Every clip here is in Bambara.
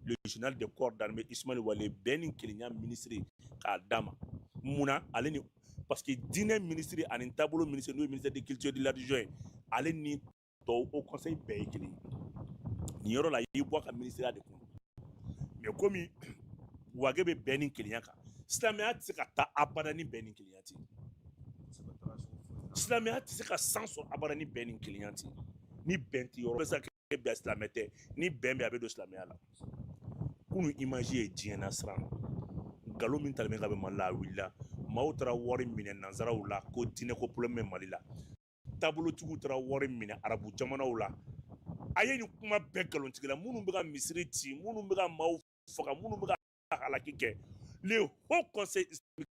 Le général de corps d'armée Ismaël Wale, bɛn ni kelenya ministre, k'a d'a ma. Munna ale ni? Parce que diinɛ ministre ani taabolo ministre, n'o ye ministère de culture, de la religion ye, ale ni tɔw haut conseil bɛɛ ye kelen ye. Nin yɔrɔ la, i y'i bɔ a ka ministère de kɔnɔ. Mais komi Wage bɛ bɛn ni kelenya kan, silamɛya tɛ se ka taa abada ni bɛn ni kelenya tɛ. Silamɛya tɛ se ka san sɔrɔ abada ni bɛn ni kelenya tɛ. Ni bɛn tɛ yɔrɔ bɛ se ka kɛ bɛn, silamɛ tɛ. Ni bɛn bɛ, a bɛ don silamɛya la. Kunu image ye diɲɛ na siran nkalon min talen bɛ ka bɛ Mali la, a wulila. Maaw taara wari minɛ nanzaraw la ko diinɛ ko problème bɛ Mali la. Taabolotigiw taara wari minɛ arabu jamanaw la. A ye nin kuma bɛɛ nkalontigila. Minnu bɛ ka misiri ci, minnu bɛ ka maaw faga, minnu bɛ ka halaki kɛ, le haut conseil islamique,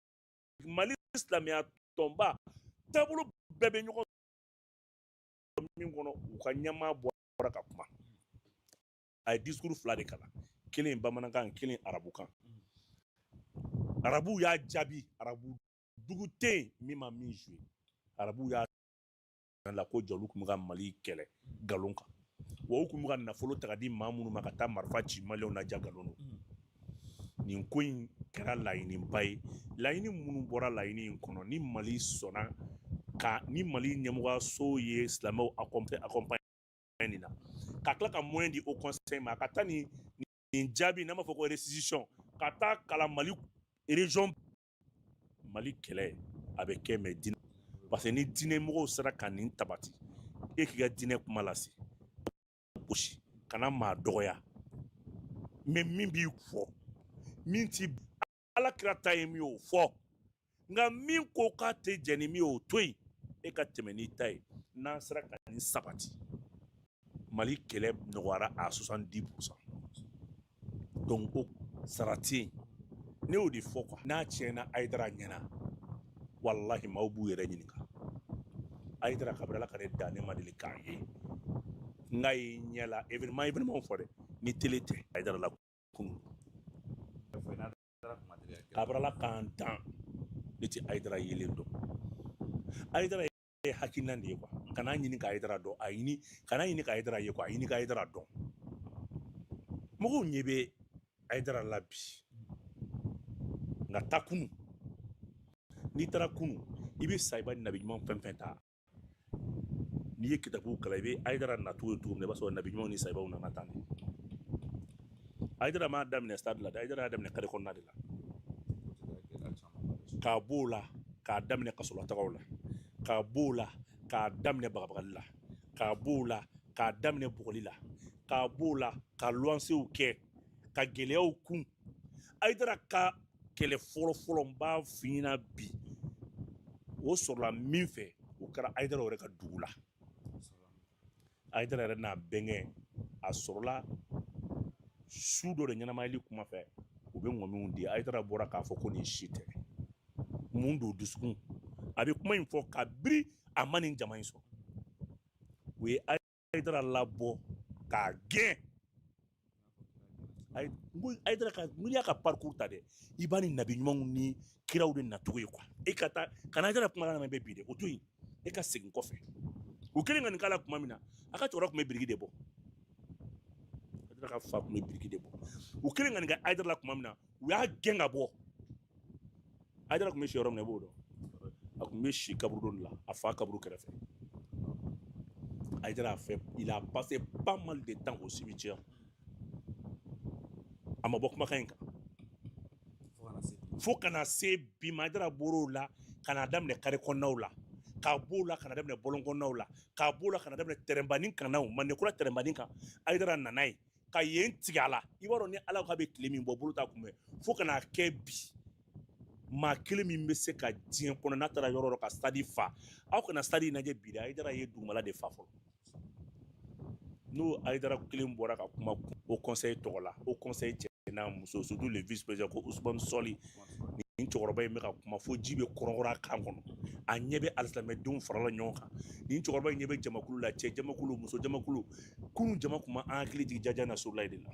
Mali silamɛya tɔnba, taabolo bɛɛ bɛ ɲɔgɔn min kɔnɔ, u ka ɲɛmaa bɔra ka kuma. A ye discours fila de kalan, kelen bamanankan, kelen arabukan. Arabuw y'a jaabi. Arabu dugu tɛ yen min ma min joué. Arabuw y'a la ko jɔlu tun bɛ ka Mali kɛlɛ nkalon kan, wa u tun bɛ ka nafolo ta ka di maa minnu ma ka taa marifa ci Maliyɛnw na, ja nkalon don. Nin ko in kɛra laɲiniba ye. Laɲini minnu bɔra laɲini in kɔnɔ, ni Mali sɔnna ka ni Mali ɲɛmɔgɔyaso ye silamɛw accompagner nin na, ka tila ka moyen di haut conseil ma, a ka taa nin jaabi, n'an b'a fɔ ko restitution, ka taa kalan Mali région. Mali kɛlɛ a bɛ kɛ, mais diinɛ, parce que ni diinɛ mɔgɔw sera ka nin tabati, e k'i ka diinɛ kuma lase, gosi kana maa dɔgɔya. Mais min b'i fɔ, min ti ala kira ta ye min ye, o fɔ. Nka min ko k'a tɛ jɛn ni min ye, o to yen, e ka tɛmɛ n'i ta ye. N'an sera ka nin sabati, Mali kɛlɛ nɔgɔyara à 70%. Donc o sara tɛ yen. Ne y'o de fɔ quoi. N'a tiɲɛna Hayidara ɲɛna, walahi maaw b'u yɛrɛ ɲininka. Hayidara, kabini Ala ka ne dan, ne ma deli k'a ye n k'a ye ɲɛ la événement fɔ dɛ, ni télé tɛ. Hayidara la kunun, kabini Ala k'an dan, ne tɛ Hayidara yelen dɔn. Hayidara ye hakilina de ye quoi. Kana ɲini ka Hayidara dɔn, a ɲini kana ɲini ka Hayidara ye quoi, a ɲini ka Hayidara dɔn. Mɔgɔw ɲɛ bɛ Hayidara la bi, nka taa kunu. N'i taara kunu, i bɛ sayiba ni nabi ɲuman fɛn fɛn ta. N'i ye kitabu kalan, i bɛ Hayidara nacogo ye cogo min na, i b'a sɔrɔ nabi ɲumanw ni sayibaw nana tan de. Hayidara m'a daminɛ stade la dɛ, Hayidara y'a daminɛ carré kɔnɔna de la. K'a b'o la, k'a daminɛ kasolatagaw la, k'a b'o la, k'a daminɛ bagabagali la, k'a b'o la, k'a daminɛ bugɔli la, k'a b'o la, ka luwansew kɛ, ka gɛlɛyaw kun. Hayidara ka kɛlɛ fɔlɔ fɔlɔ, n b'a f'i ɲɛna bi, o sɔrɔla min fɛ, o kɛra Hayidara yɛrɛ ka dugu la. Hayidara yɛrɛ n'a bɛnkɛ, a sɔrɔla su dɔ de ɲɛnamayali kuma fɛ, u bɛ ŋɔmiw di. Hayidara bɔra k'a fɔ ko nin si tɛ mun don dusukun. A bɛ kuma in fɔ kabiri a ma nin jama in sɔrɔ. U ye Hayidara labɔ k'a gɛn. Hayidara ka, n'i y'a ka parcours ta dɛ, i b'a ni nabi ɲumanw ni kiraw de nacogo ye quoi. E ka taa kana Hayidara kumakan lamɛn bɛ bi dɛ, o to yen, e ka segin kɔfɛ. U kɛlen ka nin k'a la tuma min na, a ka cɛkɔrɔba tun bɛ biriki de bɔ. Hayidara ka fa tun bɛ biriki de bɔ. U kɛlen ka nin kɛ Hayidara la tuma min na, u y'a gɛn ka bɔ. Hayidara tun bɛ si yɔrɔ min na, i b'o dɔn. A tun bɛ si kaburudo de la, a fa kaburu kɛrɛfɛ. Hayidara a fait, il a passé pas mal de temps au cimetière. A ma bɔ kumakan in kan fo ka na se bi ma. Hayidara bɔr'o la ka na daminɛ carré kɔnɔnaw la, k'a b'o la ka na daminɛ bɔlɔn kɔnɔnaw la, k'a b'o la ka na daminɛ tɛrɛnbanin kannaw, Mandekura tɛrɛnbanin kan. Hayidara nana ye ka yen tigɛ a la. I b'a dɔn, ni Ala ko k'a bɛ tile min bɔ, bolo t'a kunbɛn. Fo ka n'a kɛ bi, maa kelen min bɛ se ka diɲɛ kɔnɔ, n'a taara yɔrɔ o yɔrɔ ka stade fa. Aw kana stade in lajɛ bi dɛ, Hayidara ye dugumala de fa fɔlɔ. N'o Hayidara kelen bɔra ka kuma haut conseil tɔgɔ la, haut conseil cɛ n'a muso, surtout le vice président ko Usumani Sɔli, nin cɛkɔrɔba in bɛ ka kuma fo ji bɛ kɔrɔkɔrɔ a kan kɔnɔ. A ɲɛ bɛ alisilamɛdenw farala ɲɔgɔn kan. Nin cɛkɔrɔba in ɲɛ bɛ jamakulu la, cɛ jamakulu, muso jamakulu. Kunun jama kun ma an hakili jigin jaja Nasrulayi de la.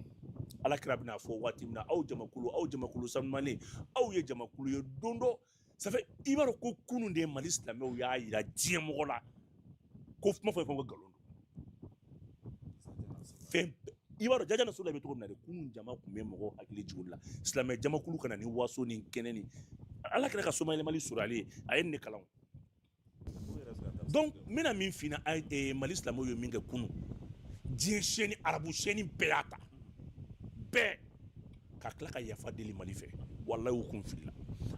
Ala kira bɛna fɔ waati min na, aw jamakulu, aw jamakulu sanumalen, aw ye jamakulu ye don dɔ. Ça fait, i b'a dɔn ko kunun de Mali silamɛw y'a yira diɲɛ mɔgɔ la ko kuma fɔ fɛn ko nkalon don. Fɛn I b'a dɔn jaja nasula bɛ cogo min na de, kunun jama tun bɛ mɔgɔw hakili jigin o la. Silamɛ jamakulu ka na ni waso ni kɛnɛ ni ala kɛra ka somayɛlɛmali sɔrɔ ale ye, a ye nin de kalan. Donc n bɛna min f'i ɲɛna, Mali silamɛw ye min kɛ kunun, diɲɛ chaîne, arabu chaîne bɛɛ y'a ta, bɛɛ ka tila ka yafa deli Mali fɛ. Walayi, u kun filila.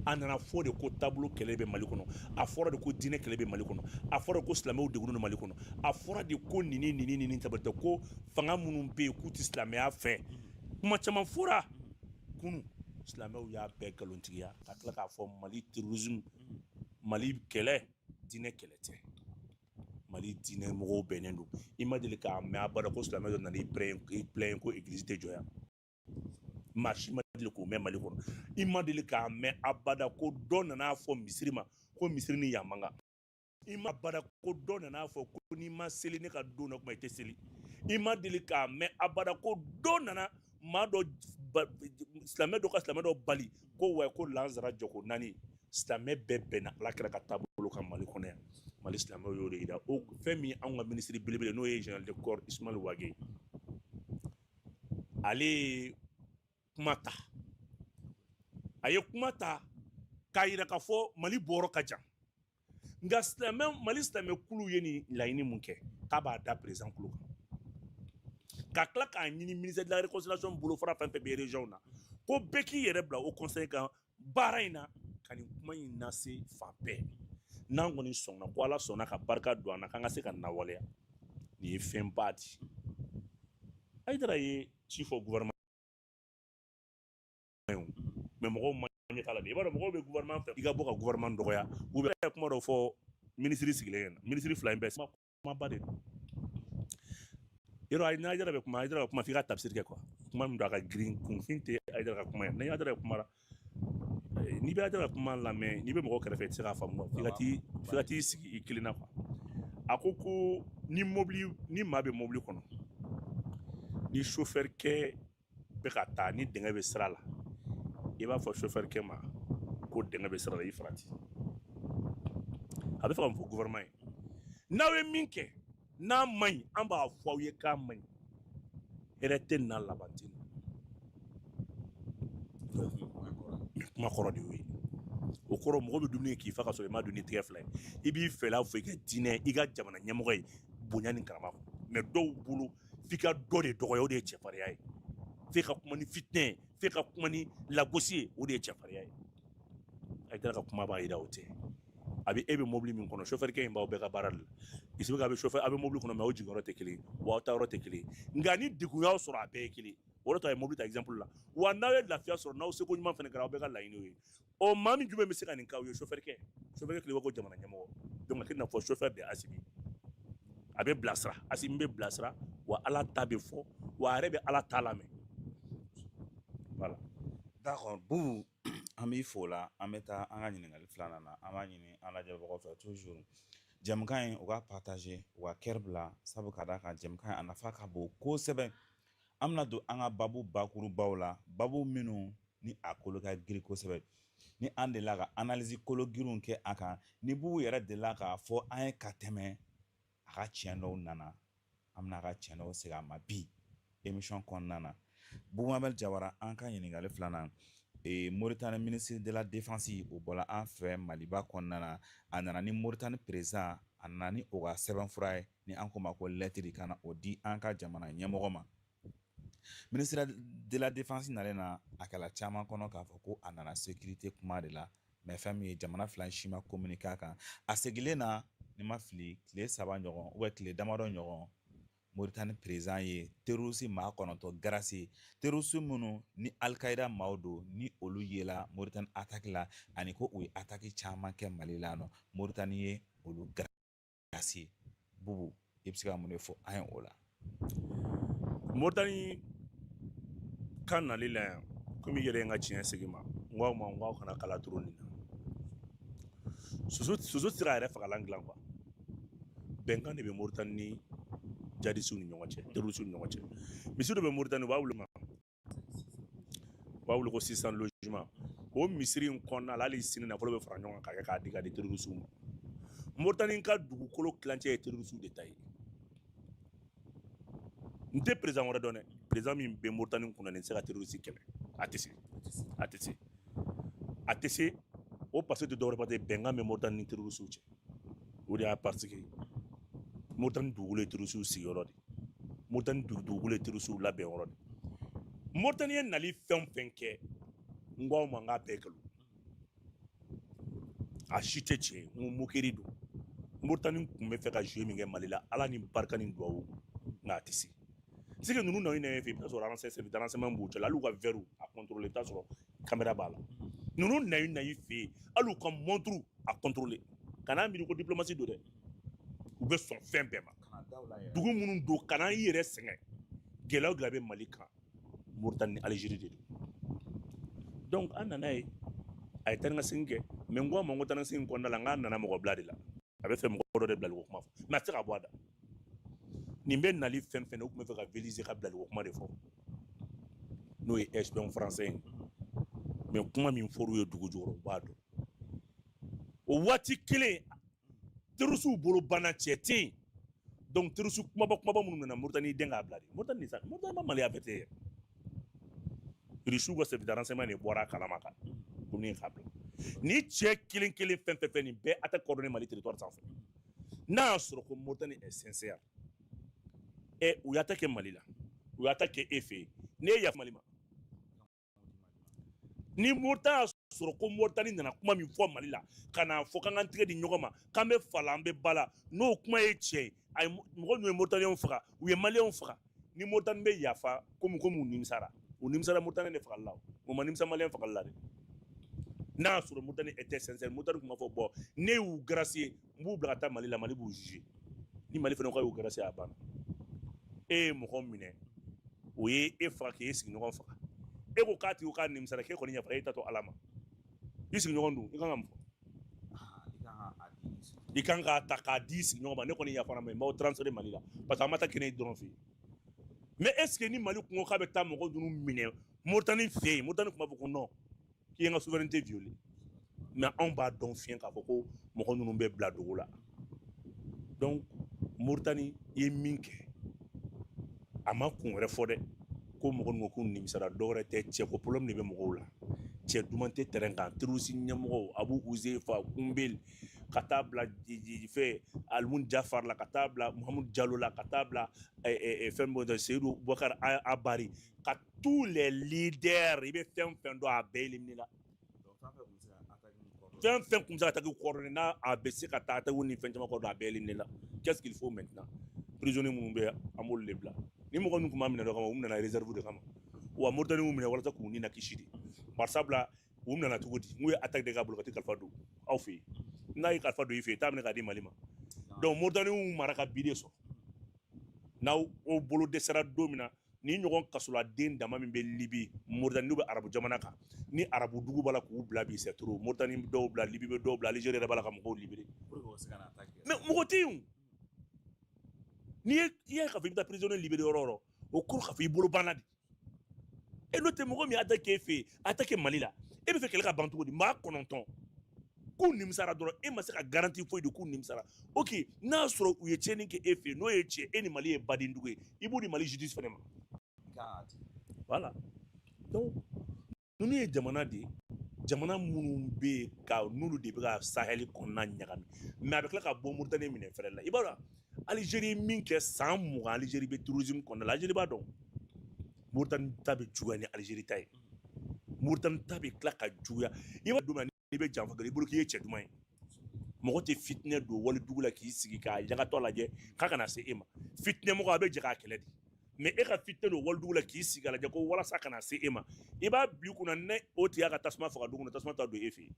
A nana fɔ de ko taabolo kɛlɛ bɛ Mali kɔnɔ, a fɔra de ko diinɛ kɛlɛ bɛ Mali kɔnɔ, a fɔra ko silamɛw degunnen don Mali kɔnɔ, a fɔra de ko nin ni nin ni nin tabatɛ, ko fanga minnu bɛ yen k'u tɛ silamɛya fɛ. Kuma caman fɔra kunun, silamɛw y'a bɛɛ nkalontigiya ka tila k'a fɔ Mali terrorisme, Mali kɛlɛ, diinɛ kɛlɛ tɛ, Mali diinɛ mɔgɔw bɛnnen don. I ma deli k'a mɛn abada ko silamɛ dɔ nana i plaint ko église tɛ jɔ yan. Maa si ma deli k'o mɛn Mali kɔnɔ. I ma deli k'a mɛn abada ko dɔ nana fɔ misiri ma ko misiri ni yan man kan. I ma abada ko dɔ nana fɔ ko n'i ma seli ne ka don na kuma i tɛ seli. I ma deli k'a mɛn abada ko dɔ nana maa dɔ silamɛ dɔ ka silamɛ dɔ bali ko wa ko lansara jɔko 4. Silamɛ bɛɛ bɛnna ala kɛra ka taabolo kan Mali kɔnɔ yan. Mali silamɛw y'o de yira. O fɛn min anw ka minisiri belebele, n'o ye général de corps Ismaël Wagué, ale ye kuma ta, a ye kuma ta k'a yira k'a fɔ Mali bɔyɔrɔ ka jan, nka silamɛ, Mali silamɛ kulu ye nin laɲini mun kɛ, k'a b'a da président kulo kan, ka tila k'a ɲini ministère de la réconciliation bolofara fɛn fɛn bɛ région na, ko bɛɛ k'i yɛrɛ bila o conseil kan baara in na, ka nin kuma in lase fan bɛɛ. N'an kɔni sɔnna, ko ala sɔnna ka barika don an na, k'an ka se ka nawaleya, nin ye fɛnba di. Hayidara ye ci fɔ gouvernement ye, mais mɔgɔw ma ɲɛ t'a la de. I b'a dɔn, mɔgɔw bɛ gouvernement fɛ i ka bɔ ka gouvernement dɔgɔya, u bɛ kuma dɔ fɔ minisiri sigilen ɲɛna, minisiri fila in bɛɛ kumaba de don. Yɔrɔ ayi, n'a Hayidara bɛ kuma, Hayidara ka kuma f'i ka tafsiri kɛ quoi. Kuma min don, a ka girin, kunfin tɛ Hayidara ka kuma ye. Ni Hayidara kumara, n'i bɛ Hayidara ka kuma lamɛn, n'i bɛ mɔgɔ kɛrɛfɛ, i tɛ se k'a faamu, f'i ka t'i sigi i kelen na quoi. A ko ko ni mobili, ni maa bɛ mobili kɔnɔ, ni chauffeur kɛ bɛ ka taa, ni dingɛ bɛ sira la, i b'a fɔ chauffeur kɛ ma ko dingɛ bɛ sira la, i farati. A bɛ fɛ ka mun fɔ gouvernement ye? N'aw ye min kɛ n'a man ɲi, an b'a fɔ aw ye k'a man ɲi. Hɛrɛ tɛ nin na, laban tɛ nin na. Kuma kɔrɔ de y'o ye. O kɔrɔ, mɔgɔ bɛ dumuni kɛ k'i fa ka sɔrɔ i ma don ni tigɛ fila ye. I b'i fɛla fɔ i ka diinɛ, i ka jamana ɲɛmɔgɔ ye bonya ni karama kɔnɔ. Mais dɔw bolo, f'i ka dɔ de dɔgɔya, o de ye cɛfarinya ye. F'e ka kuma ni fitinɛ ye, f'e ka kuma ni lagosi ye, o de ye cɛfarinya ye. Hayidara ka kuma b'a yira o tɛ. A bɛ e bɛ mobili min kɔnɔ, chauffeur kɛ in b'aw bɛɛ ka baara de la. I a bɛ chauffeur, a bɛ mobili kɔnɔ, mais aw jigiyɔrɔ tɛ kelen ye, wa aw taayɔrɔ tɛ kelen ye. Nka ni degun y'aw sɔrɔ, a bɛɛ ye kelen. O de tɔ a ye mobili ta exemple la. Wa n'aw ye lafiya sɔrɔ, n'aw seko ɲuman fana kɛra, aw bɛɛ ka laɲini ye. Ɔ, maa min jumɛn bɛ se ka nin k'aw ye? Chauffeur kɛ, chauffeur kɛ ko jamana ɲɛmɔgɔ. Donc a tɛ n'a fɔ chauffeur de Asimi, a bɛ bilasira, Asimi bɛ bilasira, wa ala ta bɛ fɔ, wa a yɛrɛ bɛ ala ta lamɛn. Voilà. D'accord, Bubu, an b'i fo la. An bɛ taa an ka ɲininkali filanan na. An b'a ɲini an lajɛbagaw fɛ toujours, jɛmukan in, u ka partager, u ka cœur bila, sabu ka d'a kan jɛmukan in a nafa ka bon kosɛbɛ. An bɛna don an ka babu bakurubaw la, babu minnu ni a kolo ka girin kosɛbɛ, ni an delila ka analyse kolo girinw kɛ a kan, ni Bubu yɛrɛ delila k'a fɔ an ye ka tɛmɛ. A ka tiɲɛ dɔw nana, an bɛna a ka tiɲɛ dɔw segin a ma bi émission kɔnɔna na. Bubu Mabel Jawara, an ka ɲininkali filanan, Moritani ministre de la défense, o bɔra an fɛ Maliba kɔnɔna na. A nana ni Moritani président, a nana ni o ka sɛbɛnfura ye, ni an ko ma ko lettre, ka na o di an ka jamana ɲɛmɔgɔ ma. Ministre de la défense nalen na, a kɛla caman kɔnɔ k'a fɔ ko a nana sécurité kuma de la, mais fɛn min ye, jamana fila si ma communiquer a kan. A seginnen na, ni ma fili, tile 3 ɲɔgɔn ou bien tile damadɔ ɲɔgɔn, Moritani président ye terroriste maa 9 gracier, terroriste minnu ni Al-Qaïda maaw don, ni olu yela Moritani attaque la, ani ko u ye attaque caman kɛ Mali la nɔ, Moritani ye olu gracier. Bubu, i bɛ se ka mun de fɔ an ye o la? Moritani kan nali la yan, komi i yɛrɛ ye n ka tiɲɛ segin ma, n ko aw ma, n ko aw kana kala turu nin na. Soso, soso tɛ se k'a yɛrɛ fagalan dilan quoi. Bɛnkan de bɛ Moritani ni jadisiw ni ɲɔgɔn cɛ, terrorisiw ni ɲɔgɔn cɛ. Misi dɔ bɛ Moritani, u b'a wele ko 600 logement. O misiri in kɔnɔna la, hali sini nafolo bɛ fara ɲɔgɔn kan k'a kɛ k'a di ka di terrorisiw ma. Moritani ka dugukolo tilancɛ ye terrorisiw de ta ye. N tɛ président wɛrɛ dɔn dɛ, président min bɛ Moritani kunna nin tɛ se ka terroriste kɛlɛ. A tɛ se, a tɛ se, a tɛ se. O parce que tɛ dɔwɛrɛ, parce que bɛnkan bɛ Moritani ni terroriste cɛ. O de y'a, parce que Moritani dugukolo ye terroriste sigiyɔrɔ de, Moritani dugukolo ye terroriste labɛn yɔrɔ de. Moritani ye nali fɛn o fɛn kɛ, n ko aw ma, n k'a bɛɛ nkalon, a si tɛ tiɲɛ ye. N ko moquerie don. Moritani tun bɛ fɛ ka jouer min kɛ Mali la, Ala ni barika ni duwawu, nka a tɛ se. C'est que ninnu na fɛ, i bɛ taa sɔrɔ service de renseignement b'u cɛ la, hali u ka verre a contrôler, i bɛ taa sɔrɔ caméra b'a la. Ninnu na i fɛ yen, hali u ka montre a contrôler. Kana miiri ko diplomatie don dɛ, u bɛ sɔn fɛn bɛɛ ma. Dugu minnu don, kana i yɛrɛ sɛgɛn. Gɛlɛya o gɛlɛya bɛ Mali kan, Moritani ni Algérie de don. Donc an nana ye, a ye taa ni ka segin kɛ, mais n ko a ma, n ko taa ni ka segin kɔnɔna la, n k'a nana mɔgɔ bila de la. A bɛ fɛ mɔgɔ dɔ de bilali ko kuma fɔ, mais a tɛ se ka bɔ a da. Nin bɛ nali fɛn fɛn na, u tun bɛ fɛ ka Vélizy ka bilali ko kuma de fɔ, n'o ye espion français ye. Mais kuma min fɔr'u ye dugu jukɔrɔ, u b'a dɔn. O waati kelen, terrorisiw bolo banna, cɛ tɛ yen. Donc terroriste kumaba kumaba minnu nana, Moritani den k'a bila de. Moritani sa, Moritani ma Mali affecté yɛrɛ. Rusiw ka service de renseignement de bɔra a kalama ka ko k'a bila. Ni cɛ kelen kelen fɛn fɛn fɛn, nin bɛɛ attaque coordonné Mali territoire sanfɛ. N'a y'a sɔrɔ ko Moritani est sincère, ɛ, u y'a ta kɛ Mali la, u y'a ta kɛ e fɛ yen, n'e yafa Mali ma, ni Moritani y'a sɔrɔ ko Moritani nana kuma min fɔ Mali la, ka n'a fɔ k'an k'an tɛgɛ di ɲɔgɔn ma, k'an bɛ fa la, an bɛ ba la, n'o kuma ye tiɲɛ ye, a ye mɔgɔ ninnu ye Moritaniyɛnw faga, u ye Maliyɛnw faga, ni Moritani bɛ yafa, komi u nimisara, u nimisara Moritani de fagali la, o ma nimisa Maliyɛn fagali la dɛ. N'a y'a sɔrɔ Moritani était sincère, Moritani tun b'a fɔ: bon, ne y'u gracier, n b'u bila ka taa Mali la, Mali b'u juger. Ni Mali fana ko y'u gracier, a banna. E ye mɔgɔ minɛ, o ye e faga k'e sigiɲɔgɔn faga, e ko k'a tigi k'a nimisara, k'e kɔni yafara, e ta to Ala ma. I sigiɲɔgɔn dun, i kan ka mun fɔ? I kan k'a ta k'a di sigiɲɔgɔn ma. Ne kɔni yafara ma, n b'aw transférer Mali la, parce que an ma taa kɛnɛ dɔrɔn fɛ yen. Mais est ce que ni Mali kun ko k'a bɛ taa mɔgɔ ninnu minɛ Moritani fɛ yen, Moritani tun b'a fɔ ko non, k'i ye n ka souveraineté violer? Mais anw b'a dɔn fiɲɛ k'a fɔ ko mɔgɔ ninnu bɛ bila dogo la. Donc Moritani ye min kɛ, a ma kun wɛrɛ fɔ dɛ, ko mɔgɔ ninnu ko k'u nimisara. Dɔwɛrɛ tɛ, cɛ ko problème de bɛ mɔgɔw la, cɛ duman tɛ terrain kan. Terroriste ɲɛmɔgɔw, Abu Uzefa Kunbel, ka taa bila fɛ Alimun Jafar la, ka taa bila Muhamudu Jalo la, ka taa bila fɛn bɔ Seyidu Bubakar Abari, ka tous les leaders, i bɛ fɛn fɛn dɔn, a bɛɛ éliminé la. Fɛn fɛn kun bɛ se ka attaque coordonner, n'a a bɛ se ka taa attaque ni fɛn caman kɔrɔ, a bɛɛ éliminé la. Qu'est-ce qu'il faut maintenant? Prisonniers minnu bɛ, an b'olu de bila. Ni mɔgɔ ninnu tun b'a minɛ dɔ kama, u nana réserve de kama. Wa Moritani y'u minɛ walasa k'u ni kisi de. Barisabula u nana cogo di? N'u ye attaque de k'a bolo ka t'i kalifa don aw fɛ yen, n'a ye kalifa don i fɛ yen, i t'a minɛ k'a di Mali ma. Donc Moritani y'u mara ka bi de sɔrɔ. N'aw o bolo dɛsɛra don min na, ni ɲɔgɔn kasoladen dama min bɛ Libi, Moritani, n'u bɛ arabu jamana kan, ni arabu dugu b'a la k'u bila bi, c'est trop. Moritani bɛ dɔw bila, Libi bɛ dɔw bila, Algérie yɛrɛ b'a la ka mɔgɔw libérer, mais mɔgɔ tɛ yen. N'i ye i ye k'a fɔ i bɛ taa prisonnier libérer yɔrɔ o yɔrɔ, o kɔrɔ k'a fɔ i bolo banna de. E n'o tɛ, mɔgɔ min ye attaque e fɛ yen, attaque Mali la, e bɛ fɛ kɛlɛ ka ban cogo di? Maa 9 k'u nimisara dɔrɔn, e ma se ka garantie foyi di k'u nimisara. Ok, n'a y'a sɔrɔ u ye tiɲɛni kɛ e fɛ yen, n'o ye tiɲɛ, e ni Mali ye badendugu ye, i b'o di Mali justice fɛnɛ ma. Voilà. Donc ninnu ye jamana de ye, jamana minnu bɛ yen ka n'olu de bɛ ka Sahel kɔnɔna ɲagami. Mais a bɛ tila ka bɔ Moritani minɛ fɛrɛ la. I b'a dɔn Algérie ye min kɛ san 20, Algérie bɛ terrorisme kɔnɔna la. Algérie b'a dɔn Moritani ta bɛ juguya ni Algérie ta ye. Moritani ta bɛ tila ka juguya. I b'a don min na, n'i bɛ janfa kɛ, i bolo k'i ye cɛ duman ye, mɔgɔ tɛ fitinɛ don wali dugu la k'i sigi k'a yagatɔ lajɛ k'a kana se e ma. Fitinɛ mɔgɔ, a bɛ jɛ k'a kɛlɛ de. Mais e ka fitinɛ don wali dugu la k'i sigi a lajɛ ko walasa kana se e ma, i b'a bila i kunna, ne o tigi y'a ka tasuma faga dugu kɔnɔ, tasuma t'a don e fɛ yen.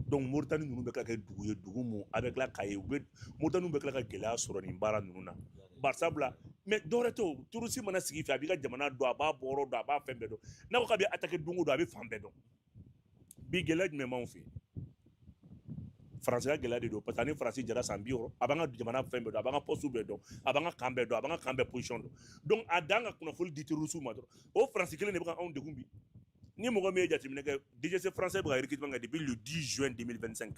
Donc Moritani ninnu bɛ tila ka kɛ dugu ye, dugu mun a bɛ tila k'a ye, u bɛ Moritani bɛ tila ka gɛlɛya sɔrɔ nin baara ninnu na. Barisabula, mais dɔwɛrɛ tɛ, o terroriste mana sigi i fɛ, a b'i ka jamana dɔn, a b'a bɔ yɔrɔ dɔn, a b'a fɛn bɛɛ dɔn. N'a ko k'a bɛ attaquer don o don, a bɛ fan bɛɛ dɔn. Bi gɛlɛya jumɛn b'anw fɛ yen? Faransi ka gɛlɛya de don, parce que ani Faransi jara san 60, a b'an ka jamana fɛn bɛɛ dɔn, a b'an ka poste bɛɛ dɔn, a b'an ka camp bɛɛ dɔn, a b'an ka camp bɛɛ position dɔn. Donc a dan ka kunnafoni di terroriste ma dɔrɔn. O Faransi kelen de bɛ ka anw degun bi. Ni mɔgɔ min ye jateminɛ kɛ, DGSE français bɛ ka recrutement kɛ depuis le 10 juin 2025.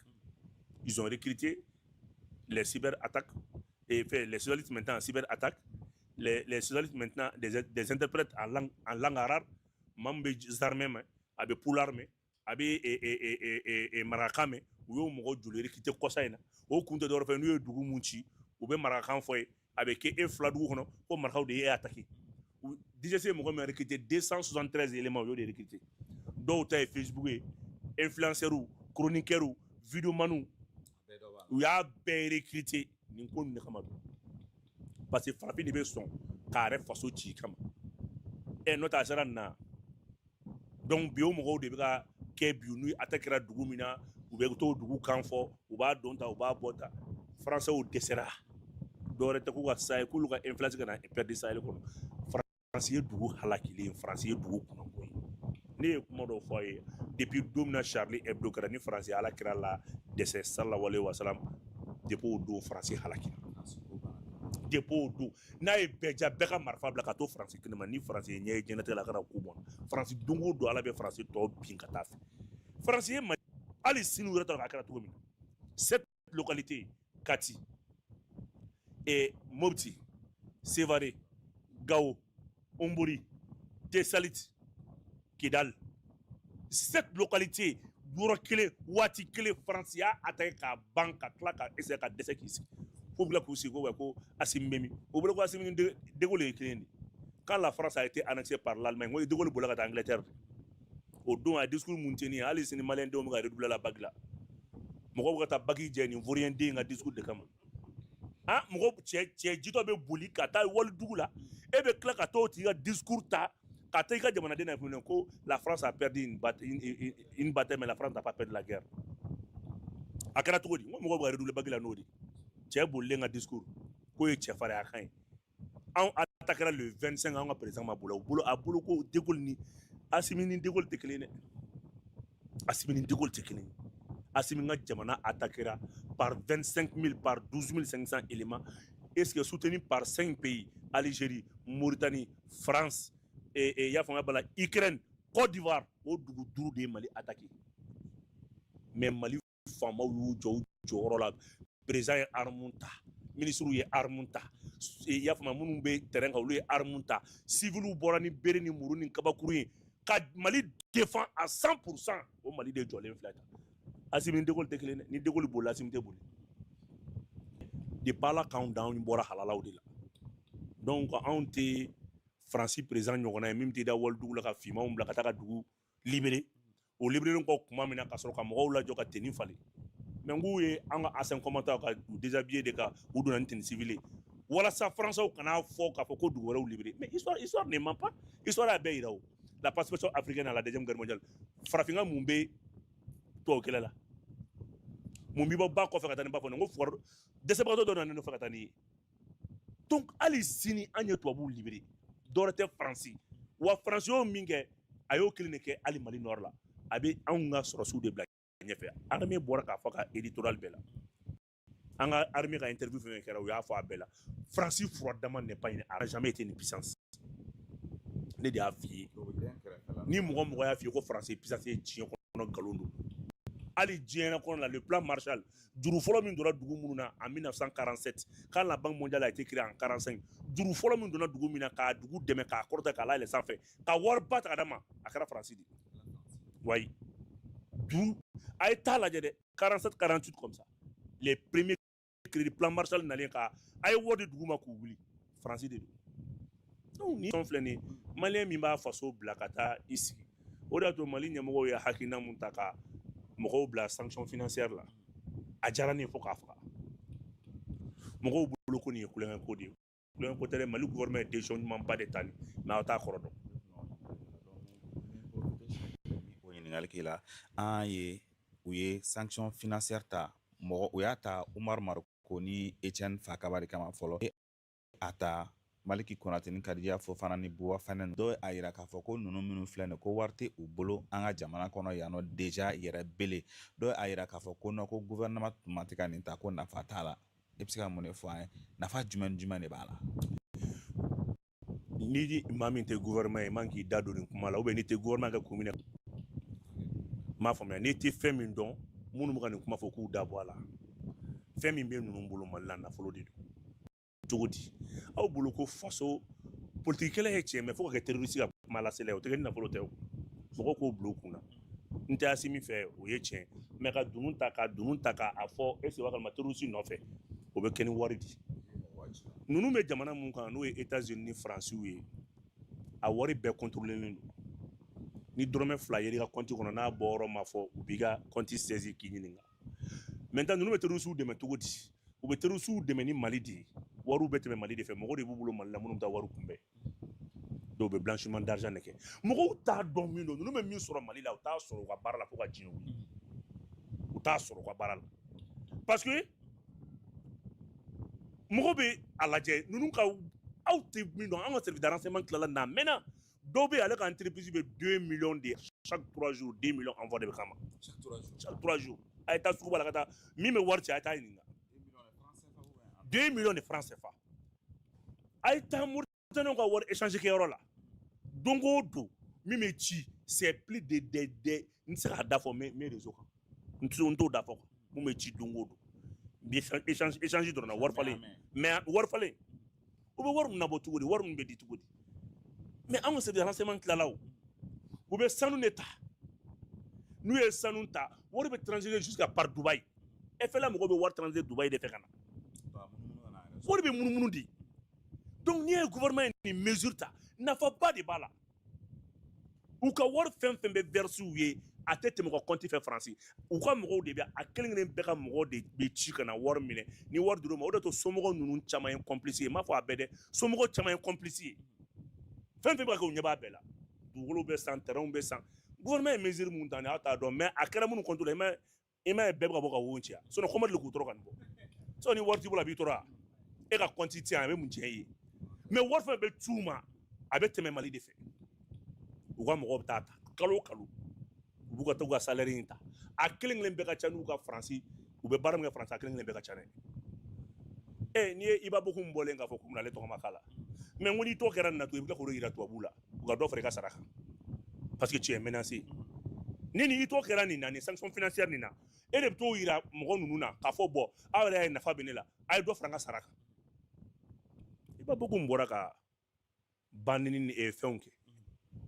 Ils ont recruté les cyberattaques et fait les spécialistes maintenant en cyberattaque. Les spécialistes maintenant, des interprètes en langue arabe. Maa min bɛ zarmɛ mɛn, a bɛ pular mɛn, a bɛ marakakan mɛn, u y'o mɔgɔ joli recruter kɔsa in na? O kun tɛ dɔwɛrɛ fɛ, n'u ye dugu mun ci, u bɛ marakakan fɔ ye, a bɛ kɛ e fila dugu kɔnɔ ko marakaw de ye e attaqué. DGSE ye mɔgɔ min recruter, 273 éléments, u y'o de recruter. Dɔw ta ye Facebook ye, influenceurs, chroniqueurs, vidéomanw, u y'a bɛɛ recruter nin ko ninnu de kama don, parce que farafin de bɛ sɔn k'a yɛrɛ faso ci kama. Ɛ, n'o tɛ a sera nin na. Donc bi, o mɔgɔw de bɛ ka kɛ bi, n'u attaque kɛra dugu min na, u bɛ t'o dugu kan fɔ, u b'a dɔn ta, u b'a bɔ ta. Français dɛsɛra, dɔwɛrɛ tɛ, k'u ka Sahel, k'olu ka influence kana perdre Sahel kɔnɔ. Faransi ye dugu halakilen, Faransi ye dugu kunnako ye. Ne ye kuma dɔw fɔ a ye depuis don min na Charlie Hebdo kɛra, ni Faransi ala kira la dɛsɛ, sallallahu alaihi wasallam. Depuis o don, Faransi halakira. Depuis o don, n'a ye bɛɛ ja, bɛɛ ka marifa bila ka to Faransi kelen ma. Ni Faransi ye ɲɛ ye diɲɛlatigɛ la, a kana ko bɔn Faransi. Don o don, ala bɛ Faransi tɔ bin ka taa fɛ. Faransi ye Mali, hali sini u yɛrɛ t'a dɔn a kɛra cogo min na. Sept localités: Kati et Mopti, Sévaré, Gao, Hombori, Tessalit, Kidal. Sept localités, yɔrɔ kelen, waati kelen, Faransi y'a attaqué k'a ban, ka tila ka essayer ka dɛsɛ k'i sigi fo bila k'u sigi ko Assimi bɛ min? O bolo ko Assimi ni De Gaulle ye kelen de. Quand la France a été annexée par l'Allemagne, ko De Gaulle bolila ka taa Angleterre. O don, a discours mun tɛ hali sini, maliyɛn denw bɛ ka redoubler la bac la, mɔgɔw bɛ ka taa bac jɛ nin vaurien den ka discours de kama. Ah, mɔgɔ cɛ jitɔ bɛ boli ka taa wali dugu la, e bɛ tila ka t'o tigi ka discours ta ka taa i ka jamanaden na fɛnɛ ko la France a perdu une bataille, mais la France n'a pas perdu la guerre. A kɛra cogo di? N ko mɔgɔw bɛ ka redoubler bac la n'o de cɛ bolilen ka discours k'o ye cɛfarinya kan ye. Anw attaquera le 25, anw ka président ma bolo, o bolo a bolo ko De Gaulle ni Assimi, ni De Gaulle tɛ kelen ye dɛ. Assimi ni De Gaulle tɛ kelen ye. Assimi ka jamana attaquera par 25 000, par 12 500 éléments, est-ce que soutenu par 5 pays: Algérie, Mauritanie, France et, y'a faamuya b'a la, Ukraine, Côte d'Ivoire. O dugu duuru de ye Mali attaqué. Mais Mali faamaw y'u jɔ u jɔyɔrɔ la. Président ye arme ta, ministre ye arme ta, i y'a faamuya, minnu bɛ terrain kan, olu ye arme ta, civils bɔra ni bere ni muru ni kabakuru ye ka Mali défend à 100%. O Mali de jɔlen filɛ tan. Assimi ni De Gaulle tɛ kelen dɛ. Ni De Gaulle bolila, Assimi tɛ boli. Depuis ala k'anw dan, anw bɔra halalaw de la. Donc anw tɛ Faransi président ɲɔgɔnna ye min tɛ da walidugu la ka finmanw bila ka taa ka dugu libéré. O libéré kɔ kuma min na, ka sɔrɔ ka mɔgɔw lajɔ ka tenue falen. Mais n k'u ye an ka ancien combattant ka u déshabillé de, ka u donna ni tenue civile ye walasa français kana fɔ k'a fɔ ko dugu wɛrɛw libéré. Mais histoire, histoire ne ment pas, histoire y'a bɛɛ yira. O la participation africaine à la Deuxième Guerre mondiale, farafinka mun bɛ tubabu kɛlɛ la, mun b'i bɔ ba kɔfɛ ka taa ni ba fɔ? N ko fugari dɛsɛbagatɔ dɔ nana ne nɔfɛ ka taa n'i ye. Donc hali sini, an ye tubabuw libéré, dɔwɛrɛ tɛ, Faransi. Wa Faransi y'o min kɛ, a y'o kelen de kɛ hali Mali nord la. A bɛ anw ka sɔrɔsiw de bila ɲɛfɛ. Armée bɔra k'a fɔ ka éditorial bɛɛ la, an ka armée ka interview fɛn fɛn kɛra, u y'a fɔ a bɛɛ la. Faransi furadama n'est pas une, a jamais été une puissance. Ne de y'a f'i ye. Ni mɔgɔ mɔgɔ y'a f'i ye ko Faransi ye puissance ye diɲɛ kɔnɔ, nkalon don. Hali diɲɛ kɔnɔ la, le plan Marshall, juru fɔlɔ min donna dugu minnu na en 1947, quand la Banque mondiale a été créée en 45, juru fɔlɔ min donna dugu min na k'a dugu dɛmɛ, k'a kɔrɔta, k'a layɛlɛ sanfɛ, ka wariba ta ka d'a ma, a kɛra Faransi de wayi. Juru, a ye taa lajɛ dɛ, 47, 48 comme ça, les premiers crédits plan Marshall nalen ka a ye wari di dugu ma k'u wuli, Faransi de don. Donc ni fɛn filɛ nin ye, maliyɛn min b'a faso bila ka taa i sigi, o de y'a to Mali ɲɛmɔgɔw ye hakilina mun ta ka mɔgɔw bila sanction financière la, a diyara ne ye fo k'a faga. Mɔgɔw bolo ko nin ye kulonkɛ ko de ye. Kulonkɛ ko tɛ dɛ. Mali gouvernement ye décision ɲumanba de ta nin, mais aw t'a kɔrɔ dɔn. O ɲininkali k'i la, an ye u ye sanction financière ta mɔgɔ, u y'a ta Umaru Mariko ni Etienne Fakaba de kama fɔlɔ, a ta Maliki Konate ni Kadiya Fofana ni Buwa Fanɛ. Dɔw a yira k'a fɔ ko ninnu minnu filɛ nin ko wari tɛ u bolo an ka jamana kɔnɔ yan nɔ déjà yɛrɛ bele. Dɔw a yira k'a fɔ ko non, ko gouvernement tun ma tɛ ka nin ta, ko nafa t'a la. E bɛ se ka mun de fɔ an ye? Nafa jumɛn ni jumɛn de b'a la? Ni maa min tɛ gouvernement ye, man k'i da don nin kuma la, ou bien n'i tɛ gouvernement kɛ kun minɛ, n m'a faamuya. N'i tɛ fɛn min dɔn, minnu bɛ ka nin kuma fɔ, k'u da bɔ a la. Fɛn min bɛ ninnu bolo Mali la, nafolo de don. Cogo di? Aw bolo ko faso politique kɛlɛ ye tiɲɛ, mais fo ka kɛ terroriste ka kuma lasela ye, o tɛ kɛ ni nafolo tɛ. O mɔgɔw k'o bila u kun na. N tɛ Asimi fɛ, o ye tiɲɛ, mais ka dunun ta, ka dunun ta k'a fɔ est ce que b'a kalama terroriste nɔfɛ, o bɛ kɛ ni wari di. Ninnu bɛ jamana mun kan, n'o ye États-Unis ni Faransiw ye, a wari bɛɛ contrôlelen don. Ni dɔrɔmɛ 2 yer'i ka compte kɔnɔ, n'a bɔyɔrɔ ma fɔ, u b'i ka compte saisi k'i ɲininka. Maintenant, ninnu bɛ terroriste dɛmɛ cogo di? U bɛ terroriste dɛmɛ ni Mali de ye. Wariw bɛ tɛmɛ Mali de fɛ. Mɔgɔ de b'u bolo Mali la minnu bɛ taa wari kunbɛn. Dɔw bɛ blanchiment d'argent de kɛ. Mɔgɔw t'a dɔn min don. Ninnu bɛ min sɔrɔ Mali la, u t'a sɔrɔ u ka baara la fo ka diɲɛ wuli. U t'a sɔrɔ u ka baara la, parce que mɔgɔ bɛ a lajɛ ninnu ka, aw tɛ min dɔn. An ka service de renseignement tilala n'a mɛnna. Dɔw bɛ yen, ale ka entreprise bɛ 2 millions de chaque 3 jours, 2 millions envoi de bɛ k'a ma. Chaque 3 jours? Chaque 3 jours. A ye taa sugu ba la ka taa min bɛ wari ci, a ye taa ɲininka. 2 millions de francs CFA. A ye taa Mauritaniens ka wari échange kɛyɔrɔ la, don o don min bɛ ci, c'est plus de n tɛ se k'a da fɔ n bɛ réseau kan, n tɛ n t'o da fɔ quoi. Mun bɛ ci don o don bi, échange dɔrɔn na, wari falen, mais wari falen, u bɛ wari min nabɔ cogo di? Wari min bɛ di cogo di? Mais an ka service de renseignement tilala, o u bɛ sanu de ta. N'u ye sanu ta, wari bɛ transiter jusqu'à par Dubaï. FLA mɔgɔw bɛ wari transiter Dubaï de fɛ ka na. Wari bɛ munumunu de. Donc n'i ye gouvernement ye nin mesure ta, nafaba de b'a la. U ka wari fɛn fɛn bɛ verser u ye, a tɛ tɛmɛ u ka compte fɛ Faransi. U ka mɔgɔw de bɛ a kelen kelen bɛɛ ka mɔgɔw de bɛ ci ka na wari minɛ. Ni wari dir'u ma, o de to somɔgɔw ninnu caman ye complice ye. N m'a fɔ a bɛɛ dɛ, somɔgɔw caman ye complice ye. Fɛn fɛn bɛ ka kɛ, u ɲɛ b'a bɛɛ la. Dugukolo bɛ san, terrain bɛ san. Gouvernement ye mesure mun ta nin, aw t'a dɔn, mais a kɛra minnu compte la, i ma ye, bɛɛ bɛ ka bɔ ka wo ci yan. Sinon ko ma deli k'u tɔɔrɔ ka nin bɔ. Sinon ni wari t'i bolo, a b'i tɔɔrɔ wa? E ka compte tɛ yan, a bɛ mun tiɲɛ i ye? Mais wari fɛn bɛ c'u ma, a bɛ tɛmɛ Mali de fɛ. U ka mɔgɔw bɛ taa ta kalo o kalo, u b'u ka taa u ka salaire in ta. A kelen kelen bɛɛ ka ca n'u ka Faransi, u bɛ baara min kɛ Faransi, a kelen kelen bɛɛ ka ca dɛ. Ɛ, n'i ye Iba Bokum bɔlen k'a fɔ k'u bɛna ale tɔgɔ ma k'a la, mais n ko n'i tɔgɔ kɛra nin na tuguni, i bɛ tila k'o de yira tubabuw la, u ka dɔ fara i ka sara kan, parce que tu es menacé. Ni i tɔgɔ kɛra nin na, nin sanction financière nin na, e de bɛ t'o yira mɔgɔ ninnu na k'a fɔ bɔn, aw yɛrɛ y'a ye, nafa bɛ ne la, a ye dɔ fara n ka sara kan. Iba Bokum bɔra ka banni ni fɛnw kɛ.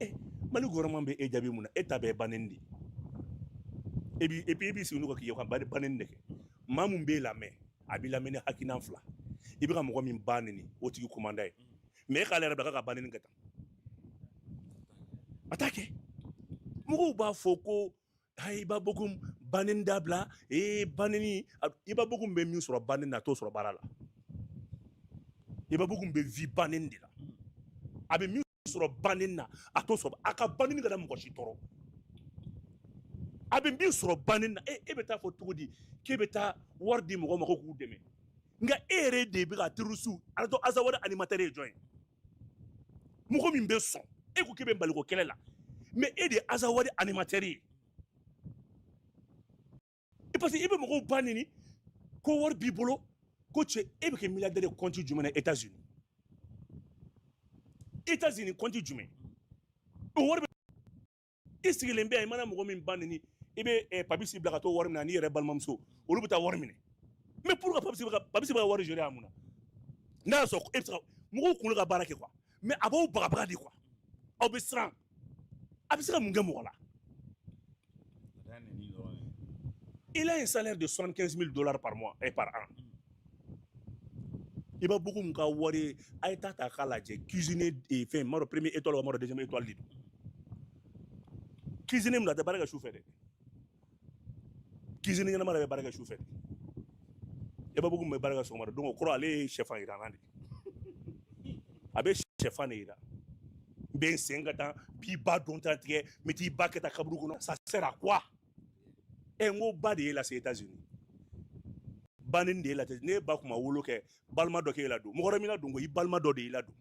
Ɛ, Mali gouvernement bɛ e jaabi mun na? E ta bɛɛ ye banni de ye. E bi, et puis e b'i sigi n'u ka k'i ka banni de kɛ. Maa mun b'e lamɛn, a b'i lamɛn ni hakilina fila. I bɛ ka mɔgɔ min ba neni, o tigi commandant ye, mais e k'ale yɛrɛ bila k'a ka banni kɛ tan, a t'a kɛ. Mɔgɔw b'a fɔ ko ayi, Iba Bokum banni dabila. Ee, banni, Iba Bokum bɛ min sɔrɔ banni na, a t'o sɔrɔ baara la. Iba Bokum bɛ vie banni de la. A bɛ min sɔrɔ banni na, a t'o sɔrɔ. A ka banni kana mɔgɔ si tɔɔrɔ. A bɛ min sɔrɔ banni na, e bɛ taa fɔ cogo di k'e bɛ taa wari di mɔgɔ ma ko k'u dɛmɛ, nka e yɛrɛ de bɛ ka terroriste alatɔ? Azawadi animateur ye jɔn ye? Mɔgɔ min bɛ sɔn, e ko k'e bɛ Maliko kɛlɛ la, mais e de ye Azawadi animateur ye, parce que i bɛ mɔgɔw ba neni ko wari b'i bolo, ko cɛ, e bɛ kɛ milliardaire ye compte jumɛn na États-Unis? États-Unis compte jumɛn o wari bɛ? I sigilen bɛ yan, i mana mɔgɔ min ba neni, i bɛ Papisi bila ka t'o wari minɛ, ani yɛrɛ balimamuso, olu bɛ taa wari minɛ. Mais pourquoi Papisi bɛ ka wari gérer a mun na, n'a y'a sɔrɔ e bɛ se ka mɔgɔw kunkolo ka baara kɛ quoi? Mais a b'aw bagabaga de quoi. Aw bɛ siran. A bɛ se ka mun kɛ mɔgɔ la? Il a un salaire de 75 000 dollars par mois et par an. I b'a Bokum ka wari, a ye taa ta k'a lajɛ. Cuisinier fɛn, m'a dɔn premier étoile wa, m'a dɔn deuxième étoile de don. Cuisinier min don, a tɛ baara kɛ su fɛ dɛ. Cuisinier ɲɛnama de bɛ baara kɛ su fɛ de. Iba Bokum bɛ baara kɛ sɔgɔma de. Donc o kɔrɔ, ale ye sɛfan yira n na de. A bɛ sɛfan de yira. N bɛ n sen ka taa b'i ba dɔn ta tigɛ, n bɛ t'i ba kɛ tan kaburu kɔnɔ. Ça sert à quoi? Ɛ, n ko ba de y'e lase États-Unis, banni de y'e lase. Ne ba kun ma wolo kɛ, balima dɔ k'e ladon, mɔgɔ wɛrɛ m'i ladon ko i balima dɔ de y'i ladon.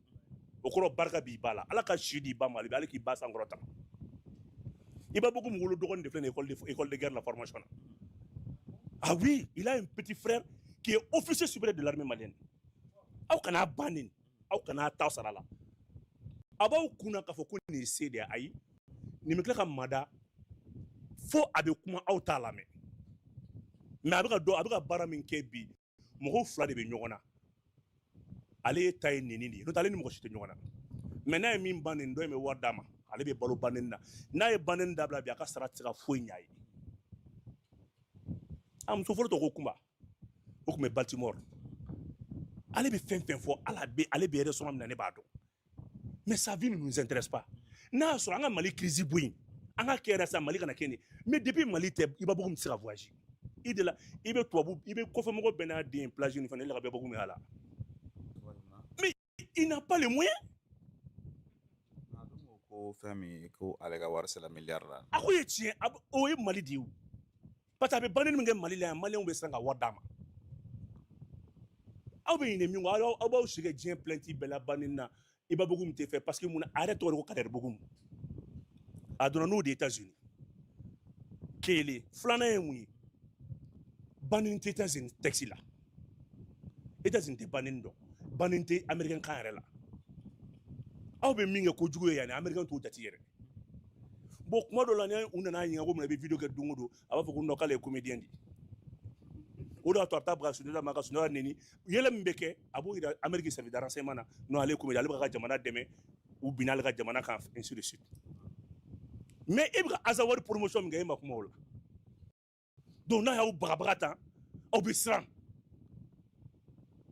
O kɔrɔ, barika b'i ba la. Ala ka si di ba ma, hali k'i ba sankɔrɔta. Iba Bokum wolo dɔgɔnin de filɛ nin ye école de guerre la formation na. Ah oui, il a un petit frère qui est officier supérieur de l'armée malienne. Aw kana ba nin, aw kana ta sara la. A b'aw kunna k'a fɔ ko nin ye se de ye. Ayi, nin bɛ tila ka mada fo a bɛ kuma, aw t'a lamɛn. Mais a bɛ ka dɔn, a bɛ ka baara min kɛ bi, mɔgɔw fila de bɛ ɲɔgɔn na. Ale ta ye neni de ye, n'o tɛ ale ni mɔgɔ si tɛ ɲɔgɔn na. Mais n'a ye min ba neni, dɔ in bɛ wari d'a ma, ale bɛ balo ba neni na. N'a ye ba neni dabila bi, a ka sara tɛ se ka foyi ɲ'a ye. A muso fɔlɔ tɔgɔ ko Kunba, o tun bɛ Baltimore. Ale bɛ fɛn fɛn fɔ, ala bɛ ale bɛ restaurant min na, ne b'a dɔn. Mais sa vie ne nous intéresse pas. N'a y'a sɔrɔ an ka Mali crise bɔ yen, an ka kɛ yɛrɛ sa, Mali kana kɛ nin. Mais depuis Mali tɛ, Iba Bocoum tɛ se ka voyager. I de la, i bɛ tubabu, i bɛ kɔfɛmɔgɔ bɛɛ n'a den plage ni fɛn, ne la ka bɛɛ Bocoum y'a la. Mais il n'a pas les moyens. Ko fɛn min ko ale ka wari sera miliyari la. A ko ye tiɲɛ, o ye Mali de ye o. Parce que a bɛ banni min kɛ Mali la yan, Maliyɛnw bɛ siran ka wari d'a ma. Aw bɛ ɲinɛ min kɔ, aw b'aw sigi diɲɛ plainte bɛɛ la banni na. Iba Bocoum tɛ fɛ parce que mun na? A yɛrɛ tɔgɔ de ko Kader Bocoum. A donna n'o de États-Unis. Kelen filanan ye mun ye? Banni tɛ États-Unis texte la. États-Unis tɛ banni dɔn, banni tɛ américain kan yɛrɛ la. Aw bɛ min kɛ kojugu ye yan, américain t'o jate yɛrɛ. Bon, kuma dɔ la, ni u nana ɲininka ko mun na i bɛ vidéo kɛ don o don, a b'a fɔ ko non, k'ale ye comédien de ye. O de y'a to a bɛ taa baga Sunjata ma ka Sunjata neni. Yɛlɛ min bɛ kɛ, a b'o yira Amérique service de renseignement na. Non, ale ye comédien, ale bɛ ka jamana dɛmɛ, u binna ale ka jamana kan, ainsi de suite. Mais e bɛ ka Azawadi promotion min kɛ, e ma kuma o la. Donc n'a y'aw bagabaga tan, aw bɛ siran